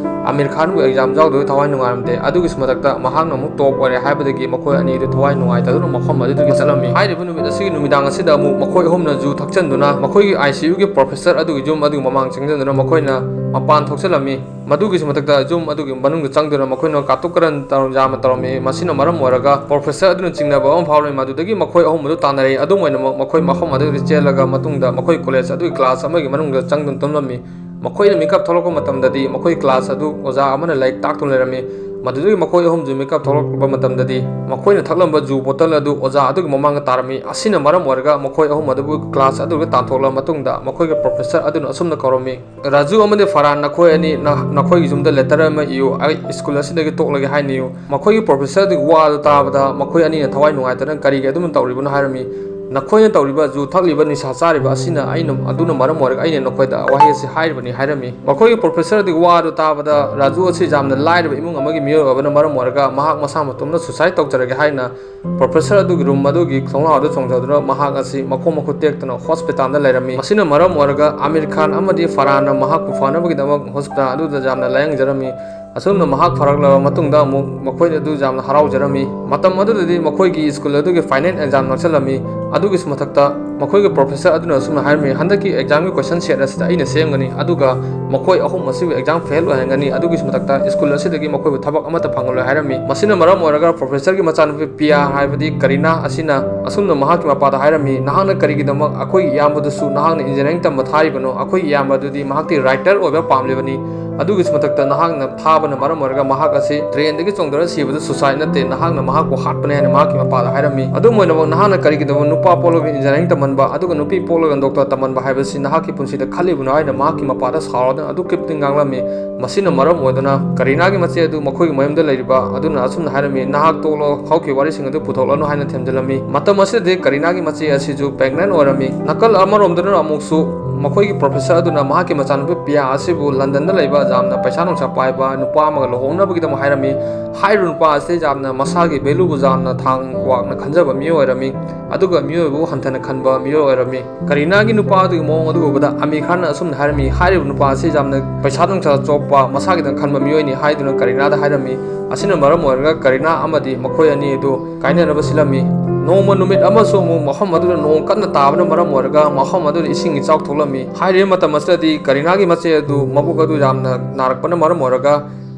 ꯑꯃꯤꯔ ꯈꯥꯟꯕꯨ ꯑꯦꯛꯖꯥꯝ ꯌꯥꯎꯗꯕ ꯊꯋꯥꯏ ꯅꯨꯡꯉꯥꯏꯔꯝꯗꯦ꯫ ꯑꯗꯨꯒꯤꯁꯨ ꯃꯊꯛꯇ ꯃꯍꯥꯛꯅ ꯑꯃꯨꯛ ꯇꯣꯞ ꯑꯣꯏꯔꯦ ꯍꯥꯏꯕꯗꯒꯤ ꯃꯈꯣꯏ ꯑꯅꯤꯗꯨ ꯊꯋꯥꯏ ꯅꯨꯡꯉꯥꯏꯇꯗꯨꯅ ꯃꯐꯝ ꯑꯗꯨꯗꯒꯤ ꯆꯠꯂꯝꯃꯤ꯫ ꯍꯥꯏꯔꯤꯕ ꯅꯨꯃꯤꯠ ꯑꯁꯤꯒꯤ ꯅꯨꯃꯤꯗꯥꯡ ꯑꯁꯤꯗ ꯑꯃꯨꯛ ꯃꯈꯣꯏ ꯑꯍꯨꯝꯅ ꯖꯨ ꯊꯛꯆꯟꯗꯨꯅ ꯃꯈꯣꯏꯒꯤ ꯑꯥꯏ ꯁꯤ ꯌꯨꯒꯤ ꯄ꯭ꯔꯣꯐꯦꯁꯔ ꯑꯗꯨꯒꯤ ꯌꯨꯝ ꯑꯗꯨꯒꯤ ꯃꯃꯥꯡ ꯆꯪꯁꯤꯟꯗꯨꯅ ꯃꯈꯣꯏꯅ ꯃꯄꯥꯟ ꯊꯣꯛꯆꯜꯂꯝꯃꯤ꯫ ꯃꯗꯨꯒꯤꯁꯨ ꯃꯊꯛꯇ ꯌꯨꯝ ꯑꯗꯨꯒꯤ ꯃꯅꯨꯡꯗ ꯆꯪꯗꯨꯅ ꯃꯈꯣꯏꯅ ꯀꯥꯇꯨ ꯀꯔꯟ ꯇꯧ-, ꯌꯥꯝꯅ ꯇꯧꯔꯝꯃꯤ꯫ ꯃꯁꯤꯅ ꯃꯔꯝ ꯑꯣꯏꯔꯒ ꯄ꯭ꯔꯣꯐꯦꯁꯔ ꯑꯗꯨꯅ ꯆꯤꯡꯅꯕ ꯑꯃ ꯐꯥꯎꯔꯝꯃꯤ꯫ ꯃꯗꯨꯗꯒꯤ ꯃꯈꯣꯏ ꯑꯍꯨꯝ ꯑꯗꯨ ꯇꯥꯟꯅꯔꯛꯏ꯫ ꯑꯗꯨꯝ ꯑꯣꯏꯅꯃꯛ ꯃꯈꯣꯏ ꯃꯐꯝ ꯑꯗꯨꯗꯒꯤ ꯆꯦꯜꯂꯒ ꯃꯇꯨꯡꯗ ꯃꯈꯣꯏ ꯀꯣꯂꯦꯖ ꯑꯗꯨꯒꯤ ꯀ꯭ꯂꯥꯁ ꯑꯃꯒꯤ ꯃꯅꯨꯡꯗ ꯆꯪꯗꯨꯅ ꯇꯨꯝꯂꯝꯃꯤ꯫ ꯃꯈꯣꯏꯅ ꯃꯤꯀꯞ ꯊꯣꯛꯂꯛꯄ ꯃꯇꯝꯗꯗꯤ ꯃꯈꯣꯏ ꯀ꯭ꯂꯥꯁ ꯑꯗꯨ ꯑꯣꯖꯥ ꯑꯃꯅ ꯂꯥꯏꯔꯤꯛ ꯇꯥꯛꯇꯨꯅ ꯂꯩꯔꯝꯃꯤ꯫ ꯃꯗꯨꯗꯒꯤ ꯃꯈꯣꯏ ꯑꯍꯨꯝꯁꯨ ꯃꯤꯀꯞ ꯊꯣꯛꯂꯛꯄ ꯃꯇꯝꯗꯗꯤ ꯃꯈꯣꯏꯅ ꯊꯛꯂꯝꯕ ꯖꯨ ꯕꯣꯇꯜ ꯑꯗꯨ ꯑꯣꯖꯥ ꯑꯗꯨꯒꯤ ꯃꯃꯥꯡꯗ ꯇꯥꯔꯝꯃꯤ꯫ ꯑꯁꯤꯅ ꯃꯔꯝ ꯑꯣꯏꯔꯒ ꯃꯈꯣꯏ ꯑꯍꯨꯝ ꯑꯗꯨꯕꯨ ꯀ꯭ꯂꯥꯁ ꯑꯗꯨꯗ ꯇꯥꯟꯊꯣꯛꯂꯕ ꯃꯇꯨꯡꯗ ꯃꯈꯣꯏꯒꯤ ꯄ꯭ꯔꯣꯐꯦꯁꯔ ꯑꯗꯨꯅ ꯑꯁꯨꯝꯅ ꯀꯧꯔꯝꯃꯤ, "ꯔꯥꯖꯨ ꯑꯃꯗꯤ ꯐꯔꯍꯥꯟ, ꯅꯈꯣꯏ ꯑꯅꯤ ꯅ-, ꯅꯈꯣꯏꯒꯤ ꯌꯨꯝꯗ ꯂꯦꯇꯔ ꯑꯃ ꯏꯌꯨ꯫ ꯑꯩ ꯁ꯭ꯀꯨꯜ ꯑꯁꯤꯗꯒꯤ ꯇꯣꯛꯂꯒꯦ ꯍꯥꯏꯅ ꯏꯌꯨ"꯫ ꯃꯈꯣꯏꯒꯤ ꯄ꯭ꯔꯣꯐꯦꯁꯔ ꯑꯗꯨꯒꯤ ꯋꯥ ꯑꯗꯨ ꯇꯥꯕꯗ ꯃꯈꯣꯏ ꯑꯅꯤꯅ ꯊꯋꯥꯏ ꯅꯨꯡꯉꯥꯏꯇꯅ, "ꯀꯔꯤꯒꯤ ꯑꯗꯨꯝꯅ ꯇꯧꯔꯤꯕꯅꯣ?" ꯍꯥꯏꯔꯝꯃꯤ꯫ "ꯅꯈꯣꯏꯅ ꯇꯧꯔꯤꯕ ꯖꯨ ꯊꯛꯂꯤꯕ ꯅꯤꯁꯥ ꯆꯥꯔꯤꯕ ꯑꯁꯤꯅ ꯑꯩꯅ, ꯑꯗꯨꯅ ꯃꯔꯝ ꯑꯣꯏꯔꯒ ꯑꯩꯅ ꯅꯈꯣꯏꯗ ꯋꯥꯍꯩ ꯑꯁꯤ ꯍꯥꯏꯔꯤꯕꯅꯤ" ꯍꯥꯏꯔꯝꯃꯤ꯫ ꯃꯈꯣꯏꯒꯤ ꯄ꯭ꯔꯣꯐꯦꯁꯔ ꯑꯗꯨꯒꯤ ꯋꯥ ꯑꯗꯨ ꯇꯥꯕꯗ ꯔꯥꯖꯨ ꯑꯁꯤ ꯌꯥꯝꯅ ꯂꯥꯏꯔꯕ ꯏꯃꯨꯡ ꯑꯃꯒꯤ ꯃꯤꯑꯣꯏ ꯑꯣꯏꯕꯅ ꯃꯔꯝ ꯑꯣꯏꯔꯒ ꯃꯍꯥꯛ ꯃꯁꯥ ꯃꯇꯣꯝꯇ ꯁꯨꯁꯥꯏꯗ ꯇꯧꯖꯔꯒꯦ ꯍꯥꯏꯅ ꯄ꯭ꯔꯣꯐꯦꯁꯔ ꯑꯗꯨꯒꯤ ꯔꯨꯝ ꯑꯗꯨꯒꯤ ꯊꯣꯡꯅꯥꯎ ꯑꯗꯨ ꯆꯣꯡꯊꯗꯨꯅ ꯃꯍꯥꯛ ꯑꯁꯤ ꯃꯈꯣꯡ ꯃꯈꯨꯠ ꯇꯦꯛꯇꯨꯅ ꯍꯣꯁꯄꯤꯇꯥꯜꯗ ꯂꯩꯔꯝꯃꯤ꯫ ꯃꯁꯤꯅ ꯃꯔꯝ ꯑꯣꯏꯔꯒ ꯑꯃꯤꯔ ꯈꯥꯟ ꯑꯃꯗꯤ ꯐꯔꯍꯥꯟꯅ ꯃꯍꯥꯛꯄꯨ ꯐꯅꯕꯒꯤꯗꯃꯛ ꯍꯣꯁꯄꯤꯇꯥꯜ ꯑꯗꯨꯗ ꯌꯥꯝꯅ ꯂꯥꯌꯦꯡꯖꯔꯝꯃꯤ꯫ ꯑꯁꯨꯝꯅ ꯃꯍꯥꯛ ꯐꯔꯛꯂꯕ ꯃꯇꯨꯡꯗ ꯑꯃꯨꯛ ꯃꯈꯣꯏ ꯑꯗꯨ ꯌꯥꯝꯅ ꯍꯔꯥꯎꯖꯔꯝꯃꯤ꯫ ꯃꯇꯝ ꯑꯗꯨꯗꯗꯤ ꯃꯈꯣꯏꯒꯤ ꯁ꯭ꯀꯨꯜ ꯑꯗꯨꯒꯤ ꯐꯥꯏꯅꯦꯜ ꯑꯦꯛꯖꯥꯝ ꯅꯛꯁꯜꯂꯝꯃꯤ꯫ ꯑꯗꯨꯒꯤꯁꯨ ꯃꯊꯛꯇ ꯃꯈꯣꯏꯒꯤ ꯄ꯭ꯔꯣꯐꯦꯁꯔ ꯑꯗꯨꯅ ꯑꯁꯨꯝꯅ ꯍꯥꯏꯔꯝꯃꯤ, "ꯍꯟꯗꯛꯀꯤ ꯑꯦꯛꯖꯥꯝꯒꯤ ꯀꯣꯏꯁꯟ ꯁꯦꯠ ꯑꯁꯤꯗ ꯑꯩꯅ ꯁꯦꯝꯒꯅꯤ, ꯑꯗꯨꯒ ꯃꯈꯣꯏ ꯑꯍꯨꯝ ꯑꯁꯤꯕꯨ ꯑꯦꯛꯖꯥꯝ ꯐꯦꯜ ꯑꯣꯏꯍꯟꯒꯅꯤ꯫ ꯑꯗꯨꯒꯤꯁꯨ ꯃꯊꯛꯇ ꯁ꯭ꯀꯨꯜ ꯑꯁꯤꯗꯒꯤ ꯃꯈꯣꯏꯕꯨ ꯊꯕꯛ ꯑꯃꯠꯇ ꯐꯪꯍꯜꯂꯣꯏ" ꯍꯥꯏꯔꯝꯃꯤ꯫ ꯃꯁꯤꯅ ꯃꯔꯝ ꯑꯣꯏꯔꯒ ꯄ꯭ꯔꯣꯐꯦꯁꯔꯒꯤ ꯃꯆꯥꯅꯨꯄꯤ ꯄꯤꯌꯥ ꯍꯥꯏꯕꯗꯤ ꯀꯔꯤꯅꯥ ꯑꯁꯤꯅ ꯑꯁꯨꯝꯅ ꯃꯍꯥꯛꯀꯤ ꯃꯄꯥꯗ ꯍꯥꯏꯔꯝꯃꯤ, "ꯅꯍꯥꯛꯅ ꯀꯔꯤꯒꯤꯗꯃꯛ ꯑꯩꯈꯣꯏꯒꯤ ꯏꯌꯥꯝꯕꯗꯨꯁꯨ ꯅꯍꯥꯛꯅ ꯏꯟꯖꯤꯅꯤꯌꯥꯔꯤꯡ ꯇꯝꯕ ꯊꯥꯔꯤꯕꯅꯣ? ꯑꯩꯈꯣꯏꯒꯤ ꯏꯌꯥꯝꯕ ꯑꯗꯨꯗꯤ ꯃꯍꯥꯛꯇꯤ ꯔꯥꯏꯇꯔ ꯑꯣꯏꯕ ꯄꯥꯝꯂꯤꯕꯅꯤ꯫ ꯑꯗꯨꯒꯤꯁꯨ ꯃꯊꯛꯇ ꯅꯍꯥꯛꯅ ꯊꯥꯕꯅ ꯃꯔꯝ ꯑꯣꯏꯔꯒ ꯃꯍꯥꯛ ꯑꯁꯤ ꯇ꯭ꯔꯦꯟꯗꯒꯤ ꯆꯣꯡꯊꯔ ꯁꯤꯕꯗꯨ ꯁꯨꯁꯥꯏꯗ ꯅꯠꯇꯦ, ꯅꯍꯥꯛꯅ ꯃꯍꯥꯛꯄꯨ ꯍꯥꯠꯄꯅꯤ" ꯍꯥꯏꯅ ꯃꯍꯥꯛꯀꯤ ꯃꯄꯥꯗ ꯍꯥꯏꯔꯝꯃꯤ꯫ ꯑꯗꯨꯝ ꯑꯣꯏꯅꯃꯛ ꯅꯍꯥꯛꯅ ꯀꯔꯤꯒꯤꯗꯃꯛ ꯅꯨꯄꯥ ꯄꯣꯛꯂꯒ ꯏꯟꯖꯤꯅꯤꯌꯥꯔꯤꯡ ꯇꯝꯍꯟꯕ ꯑꯗꯨꯒ ꯅꯨꯄꯤ ꯄꯣꯛꯂꯒ ꯗꯣꯛꯇꯔ ꯇꯝꯍꯟꯕ ꯍꯥꯏꯕꯁꯤ ꯅꯍꯥꯛꯀꯤ ꯄꯨꯟꯁꯤꯗ ꯈꯜꯂꯤꯕꯅꯣ ꯍꯥꯏꯅ ꯃꯍꯥꯛꯀꯤ ꯃꯄꯥꯗ ꯁꯥꯎꯔꯗꯨꯅ ꯑꯗꯨꯛꯀꯤ ꯃꯇꯤꯛ ꯉꯥꯡꯂꯝꯃꯤ꯫ ꯃꯁꯤꯅ ꯃꯔꯝ ꯑꯣꯏꯗꯨꯅ ꯀꯔꯤꯅꯥꯒꯤ ꯃꯆꯦ ꯑꯗꯨ ꯃꯈꯣꯏꯒꯤ ꯃꯌꯨꯝꯗ ꯂꯩꯔꯤꯕ ꯑꯗꯨꯅ ꯑꯁꯨꯝꯅ ꯍꯥꯏꯔꯝꯃꯤ, "ꯅꯍꯥꯛ ꯇꯣꯛꯂꯣ, ꯍꯧꯈꯤꯕ ꯋꯥꯔꯤꯁꯤꯡ ꯑꯗꯨ ꯄꯨꯊꯣꯛꯂꯅꯨ" ꯍꯥꯏꯅ ꯊꯦꯝꯖꯤꯜꯂꯝꯃꯤ꯫ ꯃꯇꯝ ꯑꯁꯤꯗꯗꯤ ꯀꯔꯤꯅꯥꯒꯤ ꯃꯆꯦ ꯑꯁꯤꯁꯨ ꯄ꯭ꯔꯦꯒꯅꯦꯟ ꯑꯣꯏꯔꯝꯃꯤ꯫ ꯅꯥꯀꯜ ꯑꯃꯔꯣꯝꯗꯅ ꯑꯃꯨꯛꯁꯨ ꯃꯈꯣꯏꯒꯤ ꯄ꯭ꯔꯣꯐꯦꯁꯔ ꯑꯗꯨꯅ ꯃꯍꯥꯛꯀꯤ ꯃꯆꯥꯅꯨꯄꯤ ꯄꯤꯌꯥ ꯑꯁꯤꯕꯨ ꯂꯟꯗꯟꯗ ꯂꯩꯕ ꯌꯥꯝꯅ ꯄꯩꯁꯥ ꯅꯨꯡꯁꯥ ꯄꯥꯏꯕ ꯅꯨꯄꯥ ꯑꯃꯒ ꯂꯨꯍꯣꯡꯅꯕꯒꯤꯗꯃꯛ ꯍꯥꯏꯔꯝꯃꯤ꯫ ꯍꯥꯏꯔꯤꯕ ꯅꯨꯄꯥ ꯑꯁꯤ ꯌꯥꯝꯅ ꯃꯁꯥꯒꯤ ꯚꯦꯂꯨꯕꯨ ꯌꯥꯝꯅ ꯊꯥꯡ ꯋꯥꯡꯅ ꯈꯟꯖꯕ ꯃꯤꯑꯣꯏ ꯑꯣꯏꯔꯝꯃꯤ, ꯑꯗꯨꯒ ꯃꯤꯑꯣꯏꯕꯕꯨ ꯍꯟꯊꯅ ꯈꯟꯕ ꯃꯤꯑꯣꯏ ꯑꯣꯏꯔꯝꯃꯤ꯫ ꯀꯔꯤꯅꯥꯒꯤ ꯅꯨꯄꯥ ꯑꯗꯨꯒꯤ ꯃꯑꯣꯡ ꯑꯗꯨ ꯎꯕꯗ ꯑꯃꯤꯔ ꯈꯥꯟꯅ ꯑꯁꯨꯝꯅ ꯍꯥꯏꯔꯝꯃꯤ, "ꯍꯥꯏꯔꯤꯕ ꯅꯨꯄꯥ ꯑꯁꯤ ꯌꯥꯝꯅ ꯄꯩꯁꯥ ꯅꯨꯡꯁꯥ ꯆꯣꯞꯄ, ꯃꯁꯥꯒꯤꯗꯪ ꯈꯟꯕ ꯃꯤꯑꯣꯏꯅꯤ" ꯍꯥꯏꯗꯨꯅ ꯀꯔꯤꯅꯥꯗ ꯍꯥꯏꯔꯝꯃꯤ꯫ ꯑꯁꯤꯅ ꯃꯔꯝ ꯑꯣꯏꯔꯒ ꯀꯔꯤꯅꯥ ꯑꯃꯗꯤ ꯃꯈꯣꯏ ꯑꯅꯤ ꯑꯗꯨ ꯀꯥꯏꯅꯅꯕ ꯁꯤꯜꯂꯝꯃꯤ꯫ ꯅꯣꯡꯃ ꯅꯨꯃꯤꯠ ꯑꯃꯁꯨ ꯑꯃꯨꯛ ꯃꯐꯝ ꯑꯗꯨꯗ ꯅꯣꯡ ꯀꯟꯅ ꯇꯥꯕꯅ ꯃꯔꯝ ꯑꯣꯏꯔꯒ ꯃꯐꯝ ꯑꯗꯨꯗ ꯏꯁꯤꯡ ꯏꯆꯥꯎ ꯊꯣꯛꯂꯝꯃꯤ꯫ ꯍꯥꯏꯔꯤꯕ ꯃꯇꯝ ꯑꯁꯤꯗꯗꯤ ꯀꯔꯤꯅꯥꯒꯤ ꯃꯆꯦ ꯑꯗꯨ ꯃꯕꯨꯛ ꯑꯗꯨ ꯌꯥꯝꯅ ꯅꯥꯔꯛꯄꯅ ꯃꯔꯝ ꯑꯣꯏꯔꯒ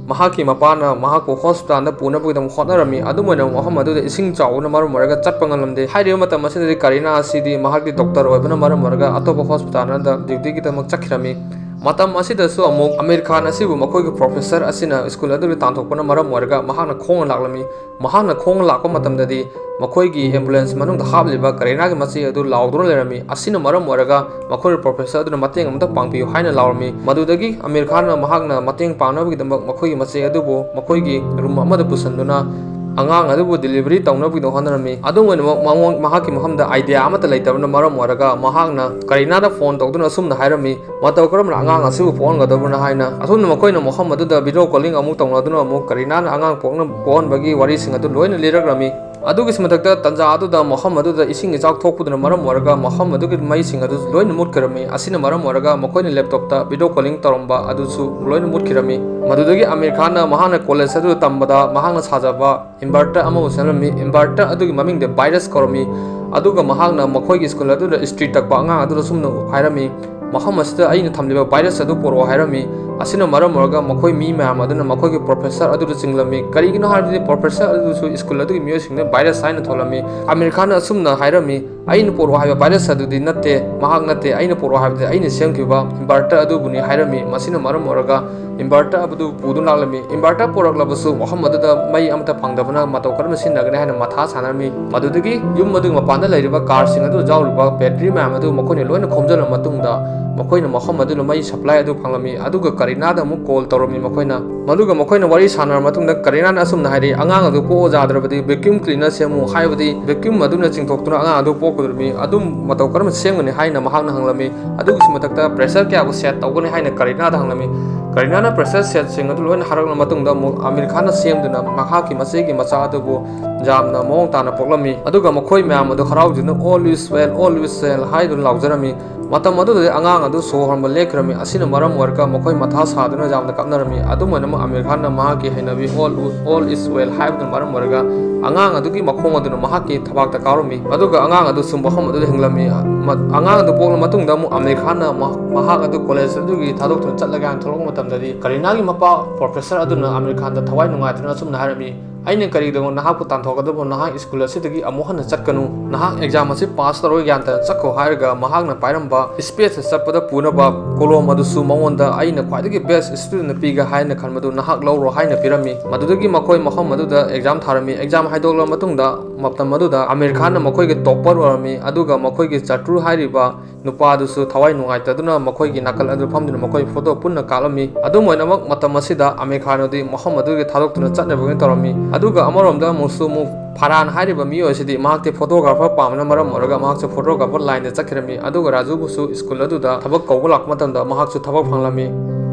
ꯃꯍꯥꯛꯀꯤ ꯃꯄꯥꯅ ꯃꯍꯥꯛꯄꯨ ꯍꯣꯁꯄꯤꯇꯥꯜꯗ ꯄꯨꯅꯕꯒꯤꯗꯃꯛ ꯍꯣꯠꯅꯔꯝꯃꯤ꯫ ꯑꯗꯨꯝ ꯑꯣꯏꯅꯃꯛ ꯃꯐꯝ ꯑꯗꯨꯗ ꯏꯁꯤꯡ ꯆꯥꯎꯕꯅ ꯃꯔꯝ ꯑꯣꯏꯔꯒ ꯆꯠꯄ ꯉꯝꯂꯝꯗꯦ꯫ ꯍꯥꯏꯔꯤꯕ ꯃꯇꯝ ꯑꯁꯤꯗꯗꯤ ꯀꯔꯤꯅꯥ ꯑꯁꯤꯗꯤ ꯃꯍꯥꯛꯇꯤ ꯗꯣꯛꯇꯔ ꯑꯣꯏꯕꯅ ꯃꯔꯝ ꯑꯣꯏꯔꯒ ꯑꯇꯣꯞꯄ ꯍꯣꯁꯄꯤꯇꯥꯜ ꯑꯃꯗ ꯗ꯭ꯌꯨꯇꯤꯒꯤꯗꯃꯛ ꯆꯠꯈꯤꯔꯝꯃꯤ꯫ ꯃꯇꯝ ꯑꯁꯤꯗꯁꯨ ꯑꯃꯨꯛ ꯑꯃꯤꯔ ꯈꯥꯟ ꯑꯁꯤꯕꯨ ꯃꯈꯣꯏꯒꯤ ꯄ꯭ꯔꯣꯐꯦꯁꯔ ꯑꯁꯤꯅ ꯁ꯭ꯀꯨꯜ ꯑꯗꯨꯗ ꯇꯥꯟꯊꯣꯛꯄꯅ ꯃꯔꯝ ꯑꯣꯏꯔꯒ ꯃꯍꯥꯛꯅ ꯈꯣꯡꯅ ꯂꯥꯛꯂꯝꯃꯤ꯫ ꯃꯍꯥꯛꯅ ꯈꯣꯡꯅ ꯂꯥꯛꯄ ꯃꯇꯝꯗꯗꯤ ꯃꯈꯣꯏꯒꯤ ꯑꯦꯝꯕꯨꯂꯦꯟꯁ ꯃꯅꯨꯡꯗ ꯍꯥꯞꯂꯤꯕ ꯀꯔꯤꯅꯥꯒꯤ ꯃꯆꯦ ꯑꯗꯨ ꯂꯥꯎꯗꯨꯅ ꯂꯩꯔꯝꯃꯤ꯫ ꯑꯁꯤꯅ ꯃꯔꯝ ꯑꯣꯏꯔꯒ ꯃꯈꯣꯏꯒꯤ ꯄ꯭ꯔꯣꯐꯦꯁꯔ ꯑꯗꯨꯅ ꯃꯇꯦꯡ ꯑꯃꯇ ꯄꯥꯡꯕꯤꯌꯨ ꯍꯥꯏꯅ ꯂꯥꯎꯔꯝꯃꯤ꯫ ꯃꯗꯨꯗꯒꯤ ꯑꯃꯤꯔ ꯈꯥꯟꯅ ꯃꯍꯥꯛꯅ ꯃꯇꯦꯡ ꯄꯥꯡꯅꯕꯒꯤꯗꯃꯛ ꯃꯈꯣꯏꯒꯤ ꯃꯆꯦ ꯑꯗꯨꯕꯨ ꯃꯈꯣꯏꯒꯤ ꯔꯨꯝ ꯑꯃꯗ ꯄꯨꯁꯤꯟꯗꯨꯅ ꯑꯉꯥꯡ ꯑꯗꯨꯕꯨ ꯗꯤꯂꯤꯚꯔꯤ ꯇꯧꯅꯕꯒꯤꯗꯃꯛ ꯍꯣꯠꯅꯔꯝꯃꯤ꯫ ꯑꯗꯨꯝ ꯑꯣꯏꯅꯃꯛ ꯃꯉꯣꯟ-, ꯃꯍꯥꯛꯀꯤ ꯃꯐꯝꯗ ꯑꯥꯏꯗꯤꯌꯥ ꯑꯃꯠꯇ ꯂꯩꯇꯕꯅ ꯃꯔꯝ ꯑꯣꯏꯔꯒ ꯃꯍꯥꯛꯅ ꯀꯔꯤꯅꯥꯗ ꯐꯣꯟ ꯇꯧꯗꯨꯅ ꯑꯁꯨꯝꯅ ꯍꯥꯏꯔꯝꯃꯤ, "ꯃꯇꯧ ꯀꯔꯝꯅ ꯑꯉꯥꯡ ꯑꯁꯤꯕꯨ ꯄꯣꯛꯍꯟꯒꯗꯕꯅꯣ?" ꯍꯥꯏꯅ꯫ ꯑꯁꯨꯝꯅ ꯃꯈꯣꯏꯅ ꯃꯐꯝ ꯑꯗꯨꯗ ꯚꯤꯗꯤꯑꯣ ꯀꯣꯂꯤꯡ ꯑꯃꯨꯛ ꯇꯧꯅꯗꯨꯅ ꯑꯃꯨꯛ ꯀꯔꯤꯅꯥꯅ ꯑꯉꯥꯡ ꯄꯣꯛꯅ-, ꯄꯣꯛꯍꯟꯕꯒꯤ ꯋꯥꯔꯤꯁꯤꯡ ꯑꯗꯨ ꯂꯣꯏꯅ ꯂꯤꯔꯛꯂꯝꯃꯤ꯫ ꯑꯗꯨꯒꯤꯁꯨ ꯃꯊꯛꯇ ꯇꯟꯖꯥ ꯑꯗꯨꯗ ꯃꯐꯝ ꯑꯗꯨꯗ ꯏꯁꯤꯡ ꯏꯆꯥꯎ ꯊꯣꯛꯄꯗꯨꯅ ꯃꯔꯝ ꯑꯣꯏꯔꯒ ꯃꯐꯝ ꯑꯗꯨꯒꯤ ꯃꯩꯁꯤꯡ ꯑꯗꯨ ꯂꯣꯏꯅ ꯃꯨꯠꯈ꯭ꯔꯝꯃꯤ꯫ ꯑꯁꯤꯅ ꯃꯔꯝ ꯑꯣꯏꯔꯒ ꯃꯈꯣꯏꯅ ꯂꯦꯞꯇꯣꯞꯇ ꯚꯤꯗꯤꯑꯣ ꯀꯣꯂꯤꯡ ꯇꯧꯔꯝꯕ ꯑꯗꯨꯁꯨ ꯂꯣꯏꯅ ꯃꯨꯠꯈ꯭ꯔꯝꯃꯤ꯫ ꯃꯗꯨꯗꯒꯤ ꯑꯃꯤꯔ ꯈꯥꯟꯅ ꯃꯍꯥꯛꯅ ꯀꯣꯂꯦꯖ ꯑꯗꯨꯗ ꯇꯝꯕꯗ ꯃꯍꯥꯛꯅ ꯁꯥꯖꯕ ꯏꯟꯚꯔꯇꯔ ꯑꯃꯕꯨ ꯁꯦꯝꯂꯝꯃꯤ꯫ ꯏꯟꯚꯔꯇꯔ ꯑꯗꯨꯒꯤ ꯃꯃꯤꯡꯗꯤ ꯚꯥꯏꯔꯁ ꯀꯧꯔꯝꯃꯤ꯫ ꯑꯗꯨꯒ ꯃꯍꯥꯛꯅ ꯃꯈꯣꯏꯒꯤ ꯁ꯭ꯀꯨꯜ ꯑꯗꯨꯗ ꯏꯁꯇ꯭ꯔꯤ ꯇꯛꯄ ꯑꯉꯥꯡ ꯑꯗꯨꯗ ꯁꯨꯝꯅ ꯍꯥꯏꯔꯝꯃꯤ, "ꯃꯐꯝ ꯑꯁꯤꯗ ꯑꯩꯅ ꯊꯝꯂꯤꯕ ꯚꯥꯏꯔꯁ ꯑꯗꯨ ꯄꯨꯔꯛꯑꯣ" ꯍꯥꯏꯔꯝꯃꯤ꯫ ꯑꯁꯤꯅ ꯃꯔꯝ ꯑꯣꯏꯔꯒ ꯃꯈꯣꯏ ꯃꯤ ꯃꯌꯥꯝ ꯑꯗꯨꯅ ꯃꯈꯣꯏꯒꯤ ꯄ꯭ꯔꯣꯐꯦꯁꯔ ꯑꯗꯨꯗ ꯆꯤꯡꯂꯝꯃꯤ꯫ ꯀꯔꯤꯒꯤꯅꯣ ꯍꯥꯏꯕꯗꯤ ꯄ꯭ꯔꯣꯐꯦꯁꯔ ꯑꯗꯨꯁꯨ ꯁ꯭ꯀꯨꯜ ꯑꯗꯨꯒꯤ ꯃꯤꯑꯣꯏꯁꯤꯡꯅ ꯚꯥꯏꯔꯁ ꯍꯥꯏꯅ ꯊꯣꯜꯂꯝꯃꯤ꯫ ꯑꯃꯤꯔ ꯈꯥꯟꯅ ꯑꯁꯨꯝꯅ ꯍꯥꯏꯔꯝꯃꯤ, "ꯑꯩꯅ ꯄꯨꯔꯛꯑꯣ ꯍꯥꯏꯕ ꯚꯥꯏꯔꯁ ꯑꯗꯨꯗꯤ ꯅꯠꯇꯦ, ꯃꯍꯥꯛ ꯅꯠꯇꯦ, ꯑꯩꯅ ꯄꯨꯔꯛꯑꯣ ꯍꯥꯏꯕꯗꯤ ꯑꯩꯅ ꯁꯦꯝꯈꯤꯕ ꯏꯟꯚꯔꯇꯔ ꯑꯗꯨꯕꯨꯅꯤ" ꯍꯥꯏꯔꯝꯃꯤ꯫ ꯃꯁꯤꯅ ꯃꯔꯝ ꯑꯣꯏꯔꯒ ꯏꯟꯚꯔꯇꯔ ꯑꯗꯨ ꯄꯨꯗꯨꯅ ꯂꯥꯛꯂꯝꯃꯤ꯫ ꯏꯟꯚꯔꯇꯔ ꯄꯨꯔꯛꯂꯕꯁꯨ ꯃꯐꯝ ꯑꯗꯨꯗ ꯃꯩ ꯑꯃꯠꯇ ꯐꯪꯗꯕꯅ ꯃꯇꯧ ꯀꯔꯝꯅ ꯁꯤꯖꯤꯟꯅꯒꯅꯤ ꯍꯥꯏꯅ ꯃꯊꯥ ꯁꯥꯟꯅꯔꯝꯃꯤ꯫ ꯃꯗꯨꯗꯒꯤ ꯌꯨꯝ ꯑꯗꯨꯒꯤ ꯃꯄꯥꯟꯗ ꯂꯩꯔꯤꯕ ꯀꯥꯔꯁꯤꯡ ꯑꯗꯨ ꯌꯥꯎꯔꯤꯕ ꯕꯦꯇ꯭ꯔꯤ ꯃꯌꯥꯝ ꯑꯗꯨ ꯃꯈꯣꯏꯅ ꯂꯣꯏꯅ ꯈꯣꯝꯖꯤꯜꯂꯕ ꯃꯇꯨꯡꯗ ꯃꯈꯣꯏꯅ ꯃꯐꯝ ꯑꯗꯨꯗ ꯃꯩ ꯁꯄ꯭ꯂꯥꯏ ꯑꯗꯨ ꯐꯪꯂꯝꯃꯤ꯫ ꯑꯗꯨꯒ ꯀꯔꯤꯅꯥꯗ ꯑꯃꯨꯛ ꯀꯣꯜ ꯇꯧꯔꯝꯃꯤ ꯃꯈꯣꯏꯅ꯫ ꯃꯗꯨꯒ ꯃꯈꯣꯏꯅ ꯋꯥꯔꯤ ꯁꯥꯟꯅꯔꯕ ꯃꯇꯨꯡꯗ ꯀꯔꯤꯅꯥꯅ ꯑꯁꯨꯝꯅ ꯍꯥꯏꯔꯤ, "ꯑꯉꯥꯡ ꯑꯗꯨ ꯄꯣꯛꯑꯣ ꯌꯥꯗ꯭ꯔꯕꯗꯤ ꯚꯦꯀ꯭ꯌꯨꯝ ꯀ꯭ꯂꯤꯅꯔ ꯁꯦꯝꯃꯨ, ꯍꯥꯏꯕꯗꯤ ꯚꯦꯀ꯭ꯌꯨꯝ ꯑꯗꯨꯅ ꯆꯤꯡꯊꯣꯛꯇꯨꯅ ꯑꯉꯥꯡ ꯑꯗꯨ ꯄꯣꯛꯀꯗꯧꯔꯤꯕꯅꯤ꯫ ꯑꯗꯨ ꯃꯇꯧ ꯀꯔꯝꯅ ꯁꯦꯝꯒꯅꯤ?" ꯍꯥꯏꯅ ꯃꯍꯥꯛꯅ ꯍꯪꯂꯝꯃꯤ꯫ ꯑꯗꯨꯒꯤꯁꯨ ꯃꯊꯛꯇ ꯄ꯭ꯔꯦꯁꯔ ꯀꯌꯥꯕꯨ ꯁꯦꯠ ꯇꯧꯒꯅꯤ ꯍꯥꯏꯅ ꯀꯔꯤꯅꯥꯗ ꯍꯪꯂꯝꯃꯤ꯫ ꯀꯔꯤꯅꯥꯅ ꯄ꯭ꯔꯦꯁꯔ ꯁꯦꯠꯁꯤꯡ ꯑꯗꯨ ꯂꯣꯏꯅ ꯍꯥꯏꯔꯛꯂꯕ ꯃꯇꯨꯡꯗ ꯑꯃꯨꯛ ꯑꯃꯤꯔ ꯈꯥꯟꯅ ꯁꯦꯝꯗꯨꯅ ꯃꯍꯥꯛꯀꯤ ꯃꯆꯦꯒꯤ ꯃꯆꯥ ꯑꯗꯨꯕꯨ ꯌꯥꯝꯅ ꯃꯑꯣꯡ ꯇꯥꯅ ꯄꯣꯛꯂꯝꯃꯤ꯫ ꯑꯗꯨꯒ ꯃꯈꯣꯏ ꯃꯌꯥꯝ ꯑꯗꯨ ꯍꯔꯥꯎꯖꯅ "All is well, all is well" ꯍꯥꯏꯗꯨꯅ ꯂꯥꯎꯖꯔꯝꯃꯤ꯫ ꯃꯇꯝ ꯑꯗꯨꯗꯗꯤ ꯑꯉꯥꯡ ꯑꯗꯨ ꯁꯣꯔ ꯍꯣꯟꯕ ꯂꯦꯞꯈ꯭ꯔꯝꯃꯤ꯫ ꯑꯁꯤꯅ ꯃꯔꯝ ꯑꯣꯏꯔꯒ ꯃꯈꯣꯏ ꯃꯊꯥ ꯁꯥꯗꯨꯅ ꯌꯥꯝꯅ ꯀꯞꯅꯔꯝꯃꯤ꯫ ꯑꯗꯨꯝ ꯑꯣꯏꯅꯃꯛ ꯑꯃꯤꯔ ꯈꯥꯟꯅ ꯃꯍꯥꯛꯀꯤ ꯍꯩꯅꯕꯤ "All, all is well" ꯍꯥꯏꯕꯗꯨꯅ ꯃꯔꯝ ꯑꯣꯏꯔꯒ ꯑꯉꯥꯡ ꯑꯗꯨꯒꯤ ꯃꯈꯣꯡ ꯑꯗꯨꯅ ꯃꯍꯥꯛꯀꯤ ꯊꯕꯥꯛꯇ ꯀꯥꯎꯔꯝꯃꯤ꯫ ꯑꯗꯨꯒ ꯑꯉꯥꯡ ꯑꯗꯨꯁꯨ ꯃꯐꯝ ꯑꯗꯨꯗ ꯍꯤꯡꯂꯝꯃꯤ꯫ ꯃ-, ꯑꯉꯥꯡ ꯑꯗꯨ ꯄꯣꯛꯂꯕ ꯃꯇꯨꯡꯗ ꯑꯃꯨꯛ ꯑꯃꯤꯔ ꯈꯥꯟꯅ ꯃꯍ-, ꯃꯍꯥꯛ ꯑꯗꯨ ꯀꯣꯂꯦꯖ ꯑꯗꯨꯒꯤ ꯊꯥꯗꯣꯛꯇꯨꯅ ꯆꯠꯂꯒꯦ ꯍꯥꯏꯅ ꯊꯣꯛꯂꯛꯄ ꯃꯇꯝꯗꯗꯤ ꯀꯔꯤꯅꯥꯒꯤ ꯃꯄꯥ ꯄ꯭ꯔꯣꯐꯦꯁꯔ ꯑꯗꯨꯅ ꯑꯃꯤꯔ ꯈꯥꯟꯗ ꯊꯋꯥꯏ ꯅꯨꯡꯉꯥꯏꯇꯅ ꯑꯁꯨꯝꯅ ꯍꯥꯏꯔꯝꯃꯤ, "ꯑꯩꯅ ꯀꯔꯤꯒꯤꯗꯃꯛ ꯅꯍꯥꯛꯄꯨ ꯇꯥꯟꯊꯣꯛꯀꯗꯕꯅꯣ? ꯅꯍꯥꯛ ꯁ꯭ꯀꯨꯜ ꯑꯁꯤꯗꯒꯤ ꯑꯃꯨꯛ ꯍꯟꯅ ꯆꯠꯀꯅꯨ꯫ ꯅꯍꯥꯛ ꯑꯦꯛꯖꯥꯝ ꯑꯁꯤ ꯄꯥꯁ ꯇꯧꯔꯒ ꯒ꯭ꯌꯥꯟ ꯇꯥꯅ ꯆꯠꯈꯣ" ꯍꯥꯏꯔꯒ ꯃꯍꯥꯛꯅ ꯄꯥꯏꯔꯝꯕ ꯁ꯭ꯄꯦꯁꯇ ꯆꯠꯄꯗ ꯄꯨꯅꯕ ꯀꯣꯂꯣꯝ ꯑꯗꯨꯁꯨ ꯃꯉꯣꯟꯗ "ꯑꯩꯅ ꯈ꯭ꯋꯥꯏꯗꯒꯤ ꯕꯦꯁ ꯁ꯭ꯇꯨꯗꯦꯟꯠꯅ ꯄꯤꯒꯦ ꯍꯥꯏꯅ ꯈꯟꯕꯗꯨ ꯅꯍꯥꯛ ꯂꯧꯔꯣ" ꯍꯥꯏꯅ ꯄꯤꯔꯝꯃꯤ꯫ ꯃꯗꯨꯗꯒꯤ ꯃꯈꯣꯏ ꯃꯐꯝ ꯑꯗꯨꯗ ꯑꯦꯛꯖꯥꯝ ꯊꯥꯔꯝꯃꯤ꯫ ꯑꯦꯛꯖꯥꯝ ꯍꯥꯏꯗꯣꯛꯂꯕ ꯃꯇꯨꯡꯗ ꯃꯇꯝ ꯑꯗꯨꯗ ꯑꯃꯤꯔ ꯈꯥꯟꯅ ꯃꯈꯣꯏꯒꯤ ꯇꯣꯞꯄꯔ ꯑꯣꯏꯔꯝꯃꯤ꯫ ꯑꯗꯨꯒ ꯃꯈꯣꯏꯒꯤ ꯆꯇꯨꯔ ꯍꯥꯏꯔꯤꯕ ꯅꯨꯄꯥ ꯑꯗꯨꯁꯨ ꯊꯋꯥꯏ ꯅꯨꯡꯉꯥꯏꯇꯗꯨꯅ ꯃꯈꯣꯏꯒꯤ ꯅꯥꯀꯜ ꯑꯗꯨ ꯐꯝꯗꯨꯅ ꯃꯈꯣꯏ ꯐꯣꯇꯣ ꯄꯨꯟꯅ ꯀꯥꯞꯂꯝꯃꯤ꯫ ꯑꯗꯨꯝ ꯑꯣꯏꯅꯃꯛ ꯃꯇꯝ ꯑꯁꯤꯗ ꯑꯃꯤꯔ ꯈꯥꯟ ꯑꯗꯨꯗꯤ ꯃꯐꯝ ꯑꯗꯨꯒꯤ ꯊꯥꯗꯣꯛꯇꯨꯅ ꯆꯠꯅꯕꯒꯤ ꯇꯧꯔꯝꯃꯤ꯫ ꯑꯗꯨꯒ ꯑꯃꯔꯣꯝꯗ ꯑꯃꯨꯛꯁꯨ ꯑꯃꯨꯛ ꯐꯔꯍꯥꯟ ꯍꯥꯏꯔꯤꯕ ꯃꯤꯑꯣꯏ ꯑꯁꯤꯗꯤ ꯃꯍꯥꯛꯇꯤ ꯐꯣꯇꯣꯒ꯭ꯔꯥꯐꯔ ꯄꯥꯝꯕꯅ ꯃꯔꯝ ꯑꯣꯏꯔꯒ ꯃꯍꯥꯛꯁꯨ ꯐꯣꯇꯣꯒ꯭ꯔꯥꯐꯔ ꯂꯥꯏꯟꯗ ꯆꯠꯈꯤꯔꯝꯃꯤ꯫ ꯑꯗꯨꯒ ꯔꯥꯖꯨꯕꯨꯁꯨ ꯁ꯭ꯀꯨꯜ ꯑꯗꯨꯗ ꯊꯕꯛ ꯀꯧꯕ ꯂꯥꯛꯄ ꯃꯇꯝꯗ ꯃꯍꯥꯛꯁꯨ ꯊꯕꯛ ꯐꯪꯂꯝꯃꯤ꯫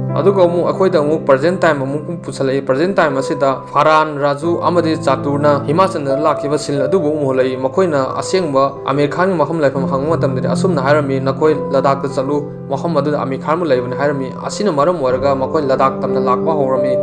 ꯑꯗꯨꯒ ꯑꯃꯨꯛ ꯑꯩꯈꯣꯏꯗ ꯑꯃꯨꯛ ꯄ꯭ꯔꯖꯦꯟ ꯇꯥꯏꯝ ꯑꯃꯨꯛ ꯄꯨꯁꯜꯂꯛꯏ꯫ ꯄ꯭ꯔꯖꯦꯟ ꯇꯥꯏꯝ ꯑꯁꯤꯗ ꯐꯔꯍꯥꯟ, ꯔꯥꯖꯨ ꯑꯃꯗꯤ ꯆꯥꯇꯨꯔꯅ ꯍꯤꯃꯥꯆꯜꯗ ꯂꯥꯛꯈꯤꯕ ꯁꯤꯟ ꯑꯗꯨꯕꯨ ꯑꯃꯨꯛ ꯎꯍꯜꯂꯛꯏ꯫ ꯃꯈꯣꯏꯅ ꯑꯁꯦꯡꯕ ꯑꯃꯤꯔ ꯈꯥꯟꯒꯤ ꯃꯐꯝ ꯂꯩꯐꯝ ꯍꯪꯕ ꯃꯇꯝꯗꯗꯤ ꯑꯁꯨꯝꯅ ꯍꯥꯏꯔꯝꯃꯤ, "ꯅꯈꯣꯏ ꯂꯗꯥꯛꯇ ꯆꯠꯂꯨ, ꯃꯐꯝ ꯑꯗꯨꯗ ꯑꯃꯤꯔ ꯈꯥꯟꯕꯨ ꯂꯩꯕꯅꯤ" ꯍꯥꯏꯔꯝꯃꯤ꯫ ꯑꯁꯤꯅ ꯃꯔꯝ ꯑꯣꯏꯔꯒ ꯃꯈꯣꯏ ꯂꯗꯥꯛ ꯇꯝꯅ ꯂꯥꯛꯄ ꯍꯧꯔꯝꯃꯤ꯫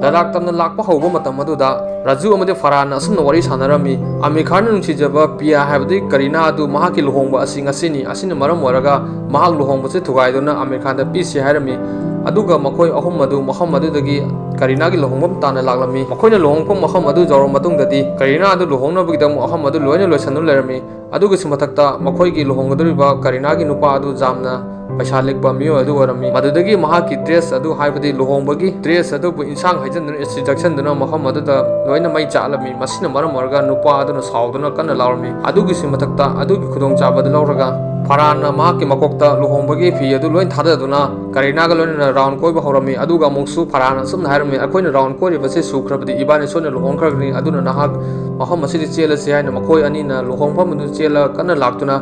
ꯂꯗꯥꯛ ꯇꯝꯅ ꯂꯥꯛꯄ ꯍꯧꯕ ꯃꯇꯝ ꯑꯗꯨꯗ ꯔꯥꯖꯨ ꯑꯃꯗꯤ ꯐꯔꯍꯥꯟꯅ ꯑꯁꯨꯝꯅ ꯋꯥꯔꯤ ꯁꯥꯟꯅꯔꯝꯃꯤ, "ꯑꯃꯤꯔ ꯈꯥꯟꯅ ꯅꯨꯡꯁꯤꯖꯕ ꯄꯤꯌꯥ ꯍꯥꯏꯕꯗꯤ ꯀꯔꯤꯅꯥ ꯑꯗꯨ ꯃꯍꯥꯛꯀꯤ ꯂꯨꯍꯣꯡꯕ ꯑꯁꯤ ꯉꯁꯤꯅꯤ꯫ ꯑꯁꯤꯅ ꯃꯔꯝ ꯑꯣꯏꯔꯒ ꯃꯍꯥꯛ ꯂꯨꯍꯣꯡꯕꯁꯤ ꯊꯨꯒꯥꯏꯗꯨꯅ ꯑꯃꯤꯔ ꯈꯥꯟꯗ ꯄꯤꯁꯤ" ꯍꯥꯏꯔꯝꯃꯤ꯫ ꯑꯗꯨꯒ ꯃꯈꯣꯏ ꯑꯍꯨꯝ ꯑꯗꯨ ꯃꯐꯝ ꯑꯗꯨꯗꯒꯤ ꯀꯔꯤꯅꯥꯒꯤ ꯂꯨꯍꯣꯡꯐꯝ ꯇꯥꯟꯅ ꯂꯥꯛꯂꯝꯃꯤ꯫ ꯃꯈꯣꯏꯅ ꯂꯨꯍꯣꯡꯐꯝ ꯃꯐꯝ ꯑꯗꯨ ꯌꯧꯔꯕ ꯃꯇꯨꯡꯗꯗꯤ ꯀꯔꯤꯅꯥ ꯑꯗꯨ ꯂꯨꯍꯣꯡꯅꯕꯒꯤꯗꯃꯛ ꯃꯐꯝ ꯑꯗꯨ ꯂꯣꯏꯅ ꯂꯣꯏꯁꯤꯟꯗꯨꯅ ꯂꯩꯔꯝꯃꯤ꯫ ꯑꯗꯨꯒꯤꯁꯨ ꯃꯊꯛꯇ ꯃꯈꯣꯏꯒꯤ ꯂꯨꯍꯣꯡꯒꯗꯧꯔꯤꯕ ꯀꯔꯤꯅꯥꯒꯤ ꯅꯨꯄꯥ ꯑꯗꯨ ꯌꯥꯝꯅ ꯄꯩꯁꯥ ꯂꯤꯛꯄ ꯃꯤꯑꯣꯏ ꯑꯗꯨ ꯑꯣꯏꯔꯝꯃꯤ꯫ ꯃꯗꯨꯗꯒꯤ ꯃꯍꯥꯛꯀꯤ dress ꯑꯗꯨ, ꯍꯥꯏꯕꯗꯤ ꯂꯨꯍꯣꯡꯕꯒꯤ dress ꯑꯗꯨꯕꯨ ꯏꯟꯁꯥꯡ ꯍꯩꯖꯤꯟꯗꯨꯅ, acid ꯊꯛꯆꯟꯗꯨꯅ ꯃꯐꯝ ꯑꯗꯨꯗ ꯂꯣꯏꯅ ꯃꯩ ꯆꯥꯛꯂꯝꯃꯤ꯫ ꯃꯁꯤꯅ ꯃꯔꯝ ꯑꯣꯏꯔꯒ ꯅꯨꯄꯥ ꯑꯗꯨꯅ ꯁꯥꯎꯗꯨꯅ ꯀꯟꯅ ꯂꯥꯎꯔꯝꯃꯤ꯫ ꯑꯗꯨꯒꯤꯁꯨ ꯃꯊꯛꯇ ꯑꯗꯨꯒꯤ ꯈꯨꯗꯣꯡꯆꯥꯕ ꯑꯗꯨ ꯂꯧꯔꯒ ꯐꯔꯍꯥꯟꯅ ꯃꯍꯥꯛꯀꯤ ꯃꯀꯣꯛꯇ ꯂꯨꯍꯣꯡꯕꯒꯤ ꯐꯤ ꯑꯗꯨ ꯂꯣꯏ ꯊꯥꯗꯗꯨꯅ ꯀꯔꯤꯅꯥꯒ ꯂꯣꯏꯅꯅ round ꯀꯣꯏꯕ ꯍꯧꯔꯝꯃꯤ꯫ ꯑꯗꯨꯒ ꯑꯃꯨꯛꯁꯨ ꯐꯔꯍꯥꯟꯅ ꯑꯁꯨꯝꯅ ꯍꯥꯏꯔꯝꯃꯤ, "ꯑꯩꯈꯣꯏꯅ round ꯀꯣꯏꯔꯤꯕꯁꯤ ꯁꯨꯈ꯭ꯔꯕꯗꯤ ꯏꯕꯥꯅꯤ ꯁꯣꯏꯅ ꯂꯨꯍꯣꯡꯈ꯭ꯔꯒꯅꯤ, ꯑꯗꯨꯅ ꯅꯍꯥꯛ ꯃꯐꯝ ꯑꯁꯤꯗ ꯆꯦꯜꯂꯁꯤ" ꯍꯥꯏꯅ ꯃꯈꯣꯏ ꯑꯅꯤꯅ ꯂꯨꯍꯣꯡꯐꯝ ꯑꯗꯨ ꯆꯦꯜꯂ ꯀꯟꯅ ꯂꯥꯛꯇꯨꯅ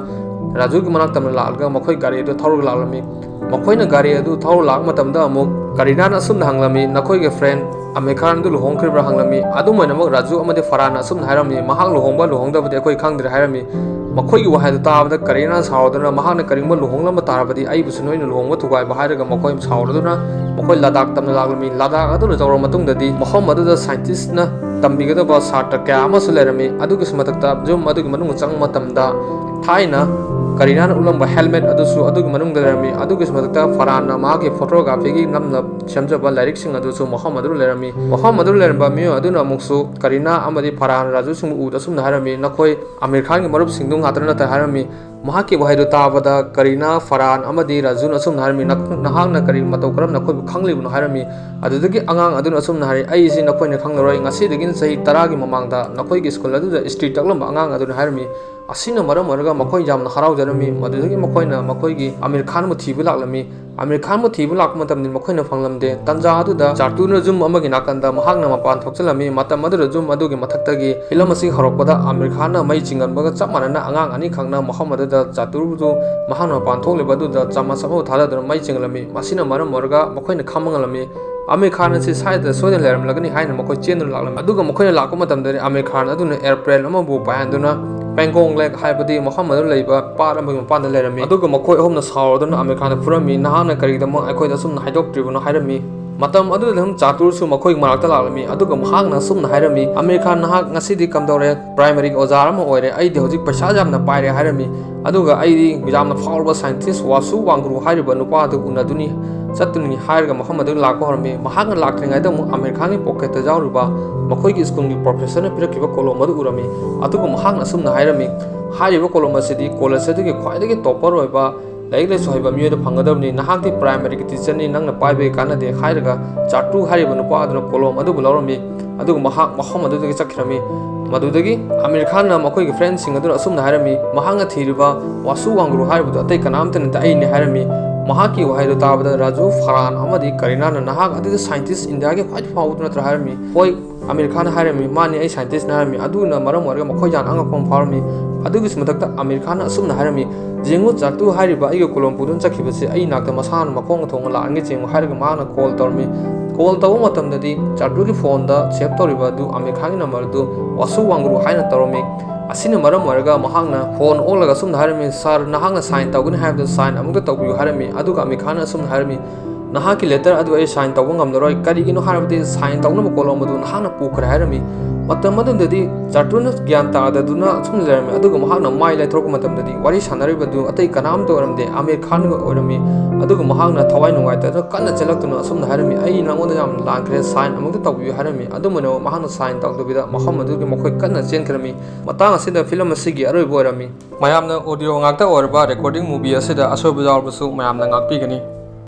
ꯔꯥꯖꯨꯒꯤ ꯃꯅꯥꯛ ꯇꯝꯅ ꯂꯥꯛꯂꯒ ꯃꯈꯣꯏ ꯒꯥꯔꯤ ꯑꯗꯨ ꯊꯧꯔꯒ ꯂꯥꯛꯂꯝꯃꯤ꯫ ꯃꯈꯣꯏꯅ ꯒꯥꯔꯤ ꯑꯗꯨ ꯊꯧꯔ ꯂꯥꯛꯄ ꯃꯇꯝꯗ ꯑꯃꯨꯛ ꯀꯔꯤꯅꯥꯅ ꯑꯁꯨꯝꯅ ꯍꯪꯂꯝꯃꯤ, "ꯅꯈꯣꯏꯒꯤ friend ꯑꯃꯤꯔ ꯈꯥꯟ ꯑꯗꯨ ꯂꯨꯍꯣꯡꯈ꯭ꯔꯤꯕ꯭ꯔꯥ?" ꯍꯪꯂꯝꯃꯤ꯫ ꯑꯗꯨꯝ ꯑꯣꯏꯅꯃꯛ ꯔꯥꯖꯨ ꯑꯃꯗꯤ ꯐꯔꯍꯥꯟꯅ ꯑꯁꯨꯝꯅ ꯍꯥꯏꯔꯝꯃꯤ, "ꯃꯍꯥꯛ ꯂꯨꯍꯣꯡꯕ ꯂꯨꯍꯣꯡꯗꯕꯗꯤ ꯑꯩꯈꯣꯏ ꯈꯪꯗ꯭ꯔꯦ" ꯍꯥꯏꯔꯝꯃꯤ꯫ ꯃꯈꯣꯏꯒꯤ ꯋꯥꯍꯩꯗꯨ ꯇꯥꯕꯗ ꯀꯔꯤꯅꯥꯅ ꯁꯥꯎꯔꯗꯨꯅ, "ꯃꯍꯥꯛꯅ ꯀꯔꯤꯒꯨꯝꯕ ꯂꯨꯍꯣꯡꯂꯝꯕ ꯇꯥꯔꯕꯗꯤ ꯑꯩꯕꯨꯁꯨ ꯅꯣꯏꯅ ꯂꯨꯍꯣꯡꯕ ꯊꯨꯒꯥꯏꯕ" ꯍꯥꯏꯔꯒ ꯃꯈꯣꯏ ꯁꯥꯎꯔꯗꯨꯅ ꯃꯈꯣꯏ ꯂꯗꯥꯛ ꯇꯝꯅ ꯂꯥꯛꯂꯝꯃꯤ꯫ ꯂꯗꯥꯛ ꯑꯗꯨ ꯌꯧꯔꯕ ꯃꯇꯨꯡꯗꯗꯤ ꯃꯐꯝ ꯑꯗꯨꯗ scientistꯅ ꯇꯝꯕꯤꯒꯗꯕ ꯁꯥꯇ꯭ꯔ ꯀꯌꯥ ꯑꯃꯁꯨ ꯂꯩꯔꯝꯃꯤ꯫ ꯑꯗꯨꯒꯤꯁꯨ ꯃꯊꯛꯇ ꯌꯨꯝ ꯑꯗꯨꯒꯤ ꯃꯅꯨꯡ ꯆꯪꯕ ꯃꯇꯝꯗ ꯊꯥꯏꯅ ꯀꯔꯤꯅꯥꯅ ꯎꯠꯂꯝꯕ helmet ꯑꯗꯨꯁꯨ ꯑꯗꯨꯒꯤ ꯃꯅꯨꯡꯗ ꯂꯩꯔꯝꯃꯤ꯫ ꯑꯗꯨꯒꯤꯁꯨ ꯃꯊꯛꯇ ꯐꯔꯍꯥꯟꯅ ꯃꯍꯥꯛꯀꯤ photographyꯒꯤ ꯅꯝꯅ ꯁꯦꯝꯖꯕ ꯂꯥꯏꯔꯤꯛꯁꯤꯡ ꯑꯗꯨꯁꯨ ꯃꯐꯝ ꯑꯗꯨꯗ ꯂꯩꯔꯝꯃꯤ꯫ ꯃꯐꯝ ꯑꯗꯨꯗ ꯂꯩꯔꯝꯕ ꯃꯤꯑꯣꯏ ꯑꯗꯨꯅ ꯑꯃꯨꯛꯁꯨ ꯀꯔꯤꯅꯥ ꯑꯃꯗꯤ ꯐꯔꯍꯥꯟ ꯔꯥꯖꯨꯁꯤꯡꯕꯨ ꯎꯗ ꯑꯁꯨꯝꯅ ꯍꯥꯏꯔꯝꯃꯤ, "ꯅꯈꯣꯏ ꯑꯃꯤꯔ ꯈꯥꯟꯒꯤ ꯃꯔꯨꯞꯁꯤꯡꯗꯨ ꯉꯥꯛꯇ ꯅꯠꯇꯦ" ꯍꯥꯏꯔꯝꯃꯤ꯫ ꯃꯍꯥꯛꯀꯤ ꯋꯥꯍꯩꯗꯨ ꯇꯥꯕꯗ ꯀꯔꯤꯅꯥ, ꯐꯔꯍꯥꯟ ꯑꯃꯗꯤ ꯔꯥꯖꯨꯅ ꯑꯁꯨꯝꯅ ꯍꯥꯏꯔꯝꯃꯤ, "ꯅꯍꯥꯛꯅ ꯀꯔꯤ ꯃꯇꯧ ꯀꯔꯝꯅ ꯑꯩꯈꯣꯏꯕꯨ ꯈꯪꯂꯤꯕꯅꯣ?" ꯍꯥꯏꯔꯝꯃꯤ꯫ ꯑꯗꯨꯗꯒꯤ ꯑꯉꯥꯡ ꯑꯗꯨꯅ ꯑꯁꯨꯝꯅ ꯍꯥꯏꯔꯤ, "ꯑꯩꯁꯤ ꯅꯈꯣꯏꯅ ꯈꯪꯂꯔꯣꯏ, ꯉꯁꯤꯗꯒꯤꯅ ꯆꯍꯤ ꯇꯔꯥꯒꯤ ꯃꯃꯥꯡꯗ ꯅꯈꯣꯏꯒꯤ ꯁ꯭ꯀꯨꯜ ꯑꯗꯨꯗ ꯏꯁꯇ꯭ꯔꯤ ꯇꯛꯂꯝꯕ ꯑꯉꯥꯡ ꯑꯗꯨꯅꯤ" ꯍꯥꯏꯔꯝꯃꯤ꯫ ꯑꯁꯤꯅ ꯃꯔꯝ ꯑꯣꯏꯔꯒ ꯃꯈꯣꯏ ꯌꯥꯝꯅ ꯍꯔꯥꯎꯖꯔꯝꯃꯤ꯫ ꯃꯗꯨꯗꯒꯤ ꯃꯈꯣꯏꯅ ꯃꯈꯣꯏꯒꯤ ꯑꯃꯤꯔ ꯈꯥꯟꯕꯨ ꯊꯤꯕ ꯂꯥꯛꯂꯝꯃꯤ꯫ ꯑꯃꯤꯔ ꯈꯥꯟꯕꯨ ꯊꯤꯕ ꯂꯥꯛꯄ ꯃꯇꯝꯗ ꯃꯈꯣꯏꯅ ꯐꯪꯂꯝꯗꯦ꯫ ꯇꯟꯖꯥ ꯑꯗꯨꯗ ꯆꯥꯇꯨꯅ ꯌꯨꯝ ꯑꯃꯒꯤ ꯅꯥꯀꯟꯗ ꯃꯍꯥꯛꯅ ꯃꯄꯥꯟ ꯊꯣꯛꯆꯜꯂꯝꯃꯤ꯫ ꯃꯇꯝ ꯑꯗꯨꯗ ꯌꯨꯝ ꯑꯗꯨꯒꯤ ꯃꯊꯛꯇꯒꯤ ꯐꯤꯂꯝ ꯑꯁꯤ ꯍꯧꯔꯛꯄꯗ ꯑꯃꯤꯔ ꯈꯥꯟꯅ ꯃꯩ ꯆꯤꯡꯒꯟꯕꯒ ꯆꯞ ꯃꯥꯟꯅꯅ ꯑꯉꯥꯡ ꯑꯅꯤꯈꯛꯅ ꯃꯐꯝ ꯑꯗꯨꯗ ꯆꯥꯇꯨꯔꯗꯨ ꯃꯍꯥꯛꯅ ꯃꯄꯥꯟ ꯊꯣꯛꯂꯤꯕ ꯑꯗꯨꯗ ꯆꯥꯃꯁ ꯑꯃ ꯊꯥꯗꯗꯨꯅ ꯃꯩ ꯆꯤꯡꯂꯝꯃꯤ꯫ ꯃꯁꯤꯅ ꯃꯔꯝ ꯑꯣꯏꯔꯒ ꯃꯈꯣꯏꯅ ꯈꯪꯕ ꯉꯝꯂꯝꯃꯤ꯫ ꯑꯃꯤꯔ ꯈꯥꯟ ꯑꯁꯤ ꯁ꯭ꯋꯥꯏꯗ ꯁꯣꯏꯗꯅ ꯂꯩꯔꯝꯂꯒꯅꯤ ꯍꯥꯏꯅ ꯃꯈꯣꯏ ꯆꯦꯟꯗꯨꯅ ꯂꯥꯛꯂꯝꯃꯤ꯫ ꯑꯗꯨꯒ ꯃꯈꯣꯏꯅ ꯂꯥꯛꯄ ꯃꯇꯝꯗꯗꯤ ꯑꯃꯤꯔ ꯈꯥꯟ ꯑꯗꯨꯅ airplane ꯑꯃꯕꯨ ꯄꯥꯏꯍꯟꯗꯨꯅ ꯄꯦꯡꯒꯣꯡ ꯂꯦꯛ ꯍꯥꯏꯕꯗꯤ ꯃꯐꯝ ꯑꯗꯨꯗ ꯂꯩꯕ ꯄꯥꯠ ꯑꯃꯒꯤ ꯃꯄꯥꯟꯗ ꯂꯩꯔꯝꯃꯤ꯫ ꯑꯗꯨꯒ ꯃꯈꯣꯏ ꯑꯍꯨꯝꯅ ꯁꯥꯎꯔꯗꯨꯅ ꯑꯃꯤꯔ ꯈꯥꯟꯗ ꯐꯨꯔꯝꯃꯤ꯫ "ꯅꯍꯥꯛꯅ ꯀꯔꯤꯒꯤꯗꯃꯛ ꯑꯩꯈꯣꯏꯗ ꯑꯁꯨꯝꯅ ꯍꯥꯏꯗꯣꯛꯇ꯭ꯔꯤꯕꯅꯣ?" ꯍꯥꯏꯔꯝꯃꯤ꯫ ꯃꯇꯝ ꯑꯗꯨꯗ ꯑꯗꯨꯝ ꯆꯥꯇꯨꯔꯁꯨ ꯃꯈꯣꯏꯒꯤ ꯃꯅꯥꯛꯇ ꯂꯥꯛꯂꯝꯃꯤ꯫ ꯑꯗꯨꯒ ꯃꯍꯥꯛꯅ ꯑꯁꯨꯝꯅ ꯍꯥꯏꯔꯝꯃꯤ, "ꯑꯃꯤꯔ ꯈꯥꯟ, ꯅꯍꯥꯛ ꯉꯁꯤꯗꯤ ꯀꯝꯗꯧꯔꯦ? Primaryꯒꯤ ꯑꯣꯖꯥ ꯑꯃ ꯑꯣꯏꯔꯦ꯫ ꯑꯩꯗꯤ ꯍꯧꯖꯤꯛ ꯄꯩꯁꯥ ꯌꯥꯝꯅ ꯄꯥꯏꯔꯦ" ꯍꯥꯏꯔꯝꯃꯤ꯫ ꯑꯗꯨꯒ "ꯑꯩꯗꯤ ꯌꯥꯝꯅ ꯐꯥꯎꯔꯕ scientist ꯋꯥꯁꯨ ꯋꯥꯡꯒ꯭ꯔꯨ ꯍꯥꯏꯔꯤꯕ ꯅꯨꯄꯥ ꯑꯗꯨ ꯎꯅꯗꯨꯅꯤ ꯆꯠꯇꯨꯅꯤ" ꯍꯥꯏꯔꯒ ꯃꯐꯝ ꯑꯗꯨꯗ ꯂꯥꯛꯄ ꯍꯧꯔꯝꯃꯤ꯫ ꯃꯍꯥꯛꯅ ꯂꯥꯛꯇ꯭ꯔꯤꯉꯩꯗ ꯑꯃꯨꯛ ꯑꯃꯤꯔ ꯈꯥꯟꯒꯤ pocketꯇ ꯌꯥꯎꯔꯤꯕ ꯃꯈꯣꯏꯒꯤ ꯁ꯭ꯀꯨꯜꯒꯤ professorꯅ ꯄꯤꯔꯛꯈꯤꯕ ꯀꯣꯂꯣꯝ ꯑꯗꯨ ꯎꯔꯝꯃꯤ꯫ ꯑꯗꯨꯒ ꯃꯍꯥꯛꯅ ꯑꯁꯨꯝꯅ ꯍꯥꯏꯔꯝꯃꯤ, "ꯍꯥꯏꯔꯤꯕ ꯀꯣꯂꯣꯝ ꯑꯁꯤꯗꯤ college ꯑꯗꯨꯒꯤ ꯈ꯭ꯋꯥꯏꯗꯒꯤ topper ꯑꯣꯏꯕ ꯂꯥꯏꯔꯤꯛ ꯂꯥꯏꯁꯨ ꯍꯩꯕ ꯃꯤꯑꯣꯏꯗ ꯐꯪꯒꯗꯕꯅꯤ, ꯅꯍꯥꯛꯇꯤ ꯄ꯭ꯔꯥꯏꯃꯔꯤꯒꯤ ꯇꯤꯆꯔꯅꯤ, ꯅꯪꯅ ꯄꯥꯏꯕꯒꯤ ꯀꯥꯟꯅꯗꯦ" ꯍꯥꯏꯔꯒ ꯆꯥꯔꯇꯨ ꯍꯥꯏꯔꯤꯕ ꯅꯨꯄꯥ ꯑꯗꯨꯅ ꯀꯣꯂꯣꯝ ꯑꯗꯨꯕꯨ ꯂꯧꯔꯝꯃꯤ꯫ ꯑꯗꯨꯒ ꯃꯍꯥꯛ ꯃꯐꯝ ꯑꯗꯨꯗꯒꯤ ꯆꯠꯈꯤꯔꯝꯃꯤ꯫ ꯃꯗꯨꯗꯒꯤ ꯑꯃꯤꯔ ꯈꯥꯟꯅ ꯃꯈꯣꯏꯒꯤ ꯐ꯭ꯔꯦꯟꯁꯤꯡ ꯑꯗꯨꯅ ꯑꯁꯨꯝꯅ ꯍꯥꯏꯔꯝꯃꯤ, "ꯃꯍꯥꯛꯅ ꯊꯤꯔꯤꯕ ꯋꯥꯁꯨ ꯋꯥꯡꯒ꯭ꯔꯨ ꯍꯥꯏꯔꯤꯕꯗꯨ ꯑꯇꯩ ꯀꯅꯥꯝꯇ ꯅꯠꯇꯦ, ꯑꯩꯅꯤ" ꯍꯥꯏꯔꯝꯃꯤ꯫ ꯃꯍꯥꯛꯀꯤ ꯋꯥꯍꯩꯗꯨ ꯇꯥꯕꯗ ꯔꯥꯖꯨ, ꯐꯔꯍꯥꯟ ꯑꯃꯗꯤ ꯀꯔꯤꯅꯥꯅ, "ꯅꯍꯥꯛ ꯑꯗꯨꯗꯤ ꯁꯥꯏꯟꯇꯤꯁ ꯏꯟꯗꯤꯌꯥꯒꯤ ꯈ꯭ꯋꯥꯏꯗꯒꯤ ꯐꯥꯎꯕꯗꯨ ꯅꯠꯇ꯭ꯔꯥ?" ꯍꯥꯏꯔꯝꯃꯤ꯫ "ꯍꯣꯏ," ꯑꯃꯤꯔ ꯈꯥꯟꯅ ꯍꯥꯏꯔꯝꯃꯤ, "ꯃꯥꯅꯤ, ꯑꯩ ꯁꯥꯏꯟꯇꯤꯁꯅꯤ" ꯍꯥꯏꯔꯝꯃꯤ꯫ ꯑꯗꯨꯅ ꯃꯔꯝ ꯑꯣꯏꯔꯒ ꯃꯈꯣꯏ ꯌꯥꯝꯅ ꯑꯉꯛꯄ ꯑꯃ ꯐꯥꯎꯔꯝꯃꯤ꯫ ꯑꯗꯨꯒꯤꯁꯨ ꯃꯊꯛꯇ ꯑꯃꯤꯔ ꯈꯥꯟꯅ ꯑꯁꯨꯝꯅ ꯍꯥꯏꯔꯝꯃꯤ, "ꯌꯦꯡꯉꯨ ꯆꯥꯔꯇꯨ ꯍꯥꯏꯔꯤꯕ ꯑꯩꯒꯤ ꯀꯣꯂꯣꯝ ꯄꯨꯗꯨꯅ ꯆꯠꯈꯤꯕꯁꯦ ꯑꯩ ꯅꯥꯛꯇ ꯃꯁꯥꯅ ꯃꯈꯣꯡꯅ ꯊꯣꯡꯅ ꯂꯥꯛꯑꯒ ꯌꯦꯡꯉꯨ" ꯍꯥꯏꯔꯒ ꯃꯍꯥꯛꯅ ꯀꯣꯜ ꯇꯧꯔꯝꯃꯤ꯫ ꯀꯣꯜ ꯇꯧꯕ ꯃꯇꯝꯗꯗꯤ ꯆꯥꯔꯇꯨꯒꯤ ꯐꯣꯟꯗ ꯁꯦꯚ ꯇꯧꯔꯤꯕ ꯑꯗꯨ ꯑꯃꯤꯔ ꯈꯥꯟꯒꯤ ꯅꯝꯕꯔ ꯑꯗꯨ ꯋꯥꯁꯨ ꯋꯥꯡꯒ꯭ꯔꯨ ꯍꯥꯏꯅ ꯇꯧꯔꯝꯃꯤ꯫ ꯑꯁꯤꯅ ꯃꯔꯝ ꯑꯣꯏꯔꯒ ꯃꯍꯥꯛꯅ ꯐꯣꯟ ꯑꯣꯜꯂꯒ ꯑꯁꯨꯝꯅ ꯍꯥꯏꯔꯝꯃꯤ, "ꯁꯥꯔ, ꯅꯍꯥꯛꯅ ꯁꯥꯏꯟ ꯇꯧꯒꯅꯤ ꯍꯥꯏꯕꯗꯨ ꯁꯥꯏꯟ ꯑꯃꯨꯛꯇ ꯇꯧꯕꯤꯌꯨ" ꯍꯥꯏꯔꯝꯃꯤ꯫ ꯑꯗꯨꯒ ꯑꯃꯤꯔ ꯈꯥꯟꯅ ꯑꯁꯨꯝꯅ ꯍꯥꯏꯔꯝꯃꯤ, "ꯅꯍꯥꯛꯀꯤ ꯂꯦꯇꯔ ꯑꯗꯨ ꯑꯩ ꯁꯥꯏꯟ ꯇꯧꯕ ꯉꯝꯂꯔꯣꯏ, ꯀꯔꯤꯒꯤꯅꯣ ꯍꯥꯏꯔꯕꯗꯤ ꯁꯥꯏꯟ ꯇꯧꯅꯕ ꯀꯣꯂꯣꯝ ꯑꯗꯨ ꯅꯍꯥꯛꯅ ꯄꯨꯈ꯭ꯔꯦ" ꯍꯥꯏꯔꯝꯃꯤ꯫ ꯃꯇꯝ ꯑꯗꯨꯗꯗꯤ ꯆꯥꯔꯇꯨꯅ ꯒ꯭ꯌꯥꯟ ꯇꯥꯗꯗꯨꯅ ꯑꯁꯨꯝ ꯂꯩꯔꯝꯃꯤ꯫ ꯑꯗꯨꯒ ꯃꯍꯥꯛꯅ ꯃꯥꯏ ꯂꯩꯊꯣꯔꯛꯄ ꯃꯇꯝꯗꯗꯤ ꯋꯥꯔꯤ ꯁꯥꯟꯅꯔꯤꯕꯗꯨ ꯑꯇꯩ ꯀꯅꯥꯝꯇ ꯑꯣꯏꯔꯝꯗꯦ, ꯑꯃꯤꯔ ꯈꯥꯟꯒ ꯑꯣꯏꯔꯝꯃꯤ꯫ ꯑꯗꯨꯒ ꯃꯍꯥꯛꯅ ꯊꯋꯥꯏ ꯅꯨꯡꯉꯥꯏꯇꯗꯨꯅ ꯀꯟꯅ ꯆꯦꯜꯂꯛꯇꯨꯅ ꯑꯁꯨꯝꯅ ꯍꯥꯏꯔꯝꯃꯤ, "ꯑꯩ ꯅꯉꯣꯟꯗ ꯌꯥꯝꯅ ꯂꯥꯟꯈ꯭ꯔꯦ, ꯁꯥꯏꯟ ꯑꯃꯨꯛꯇ ꯇꯧꯕꯤꯌꯨ" ꯍꯥꯏꯔꯝꯃꯤ꯫ ꯑꯗꯨꯝ ꯑꯣꯏꯅꯃꯛ ꯃꯍꯥꯛꯅ ꯁꯥꯏꯟ ꯇꯧꯗꯕꯤꯗ ꯃꯐꯝ ꯑꯗꯨꯒꯤ ꯃꯈꯣꯏ ꯀꯟꯅ ꯆꯦꯟꯈ꯭ꯔꯝꯃꯤ꯫ ꯃꯇꯥꯡ ꯑꯁꯤꯗ ꯐꯤꯂꯝ ꯑꯁꯤꯒꯤ ꯑꯔꯣꯏꯕ ꯑꯣꯏꯔꯝꯃꯤ꯫ ꯃꯌꯥꯝꯅ ꯑꯣꯗꯤꯑꯣ ꯉꯥꯛꯇ ꯑꯣꯏꯔꯕ ꯔꯦꯀꯣꯔꯗꯤꯡ ꯃꯨꯚꯤ ꯑꯁꯤꯗ ꯑꯁꯣꯏꯕ ꯌꯥꯎꯔꯕꯁꯨ ꯃꯌꯥꯝꯅ ꯉꯥꯛꯄꯤꯒꯅꯤ꯫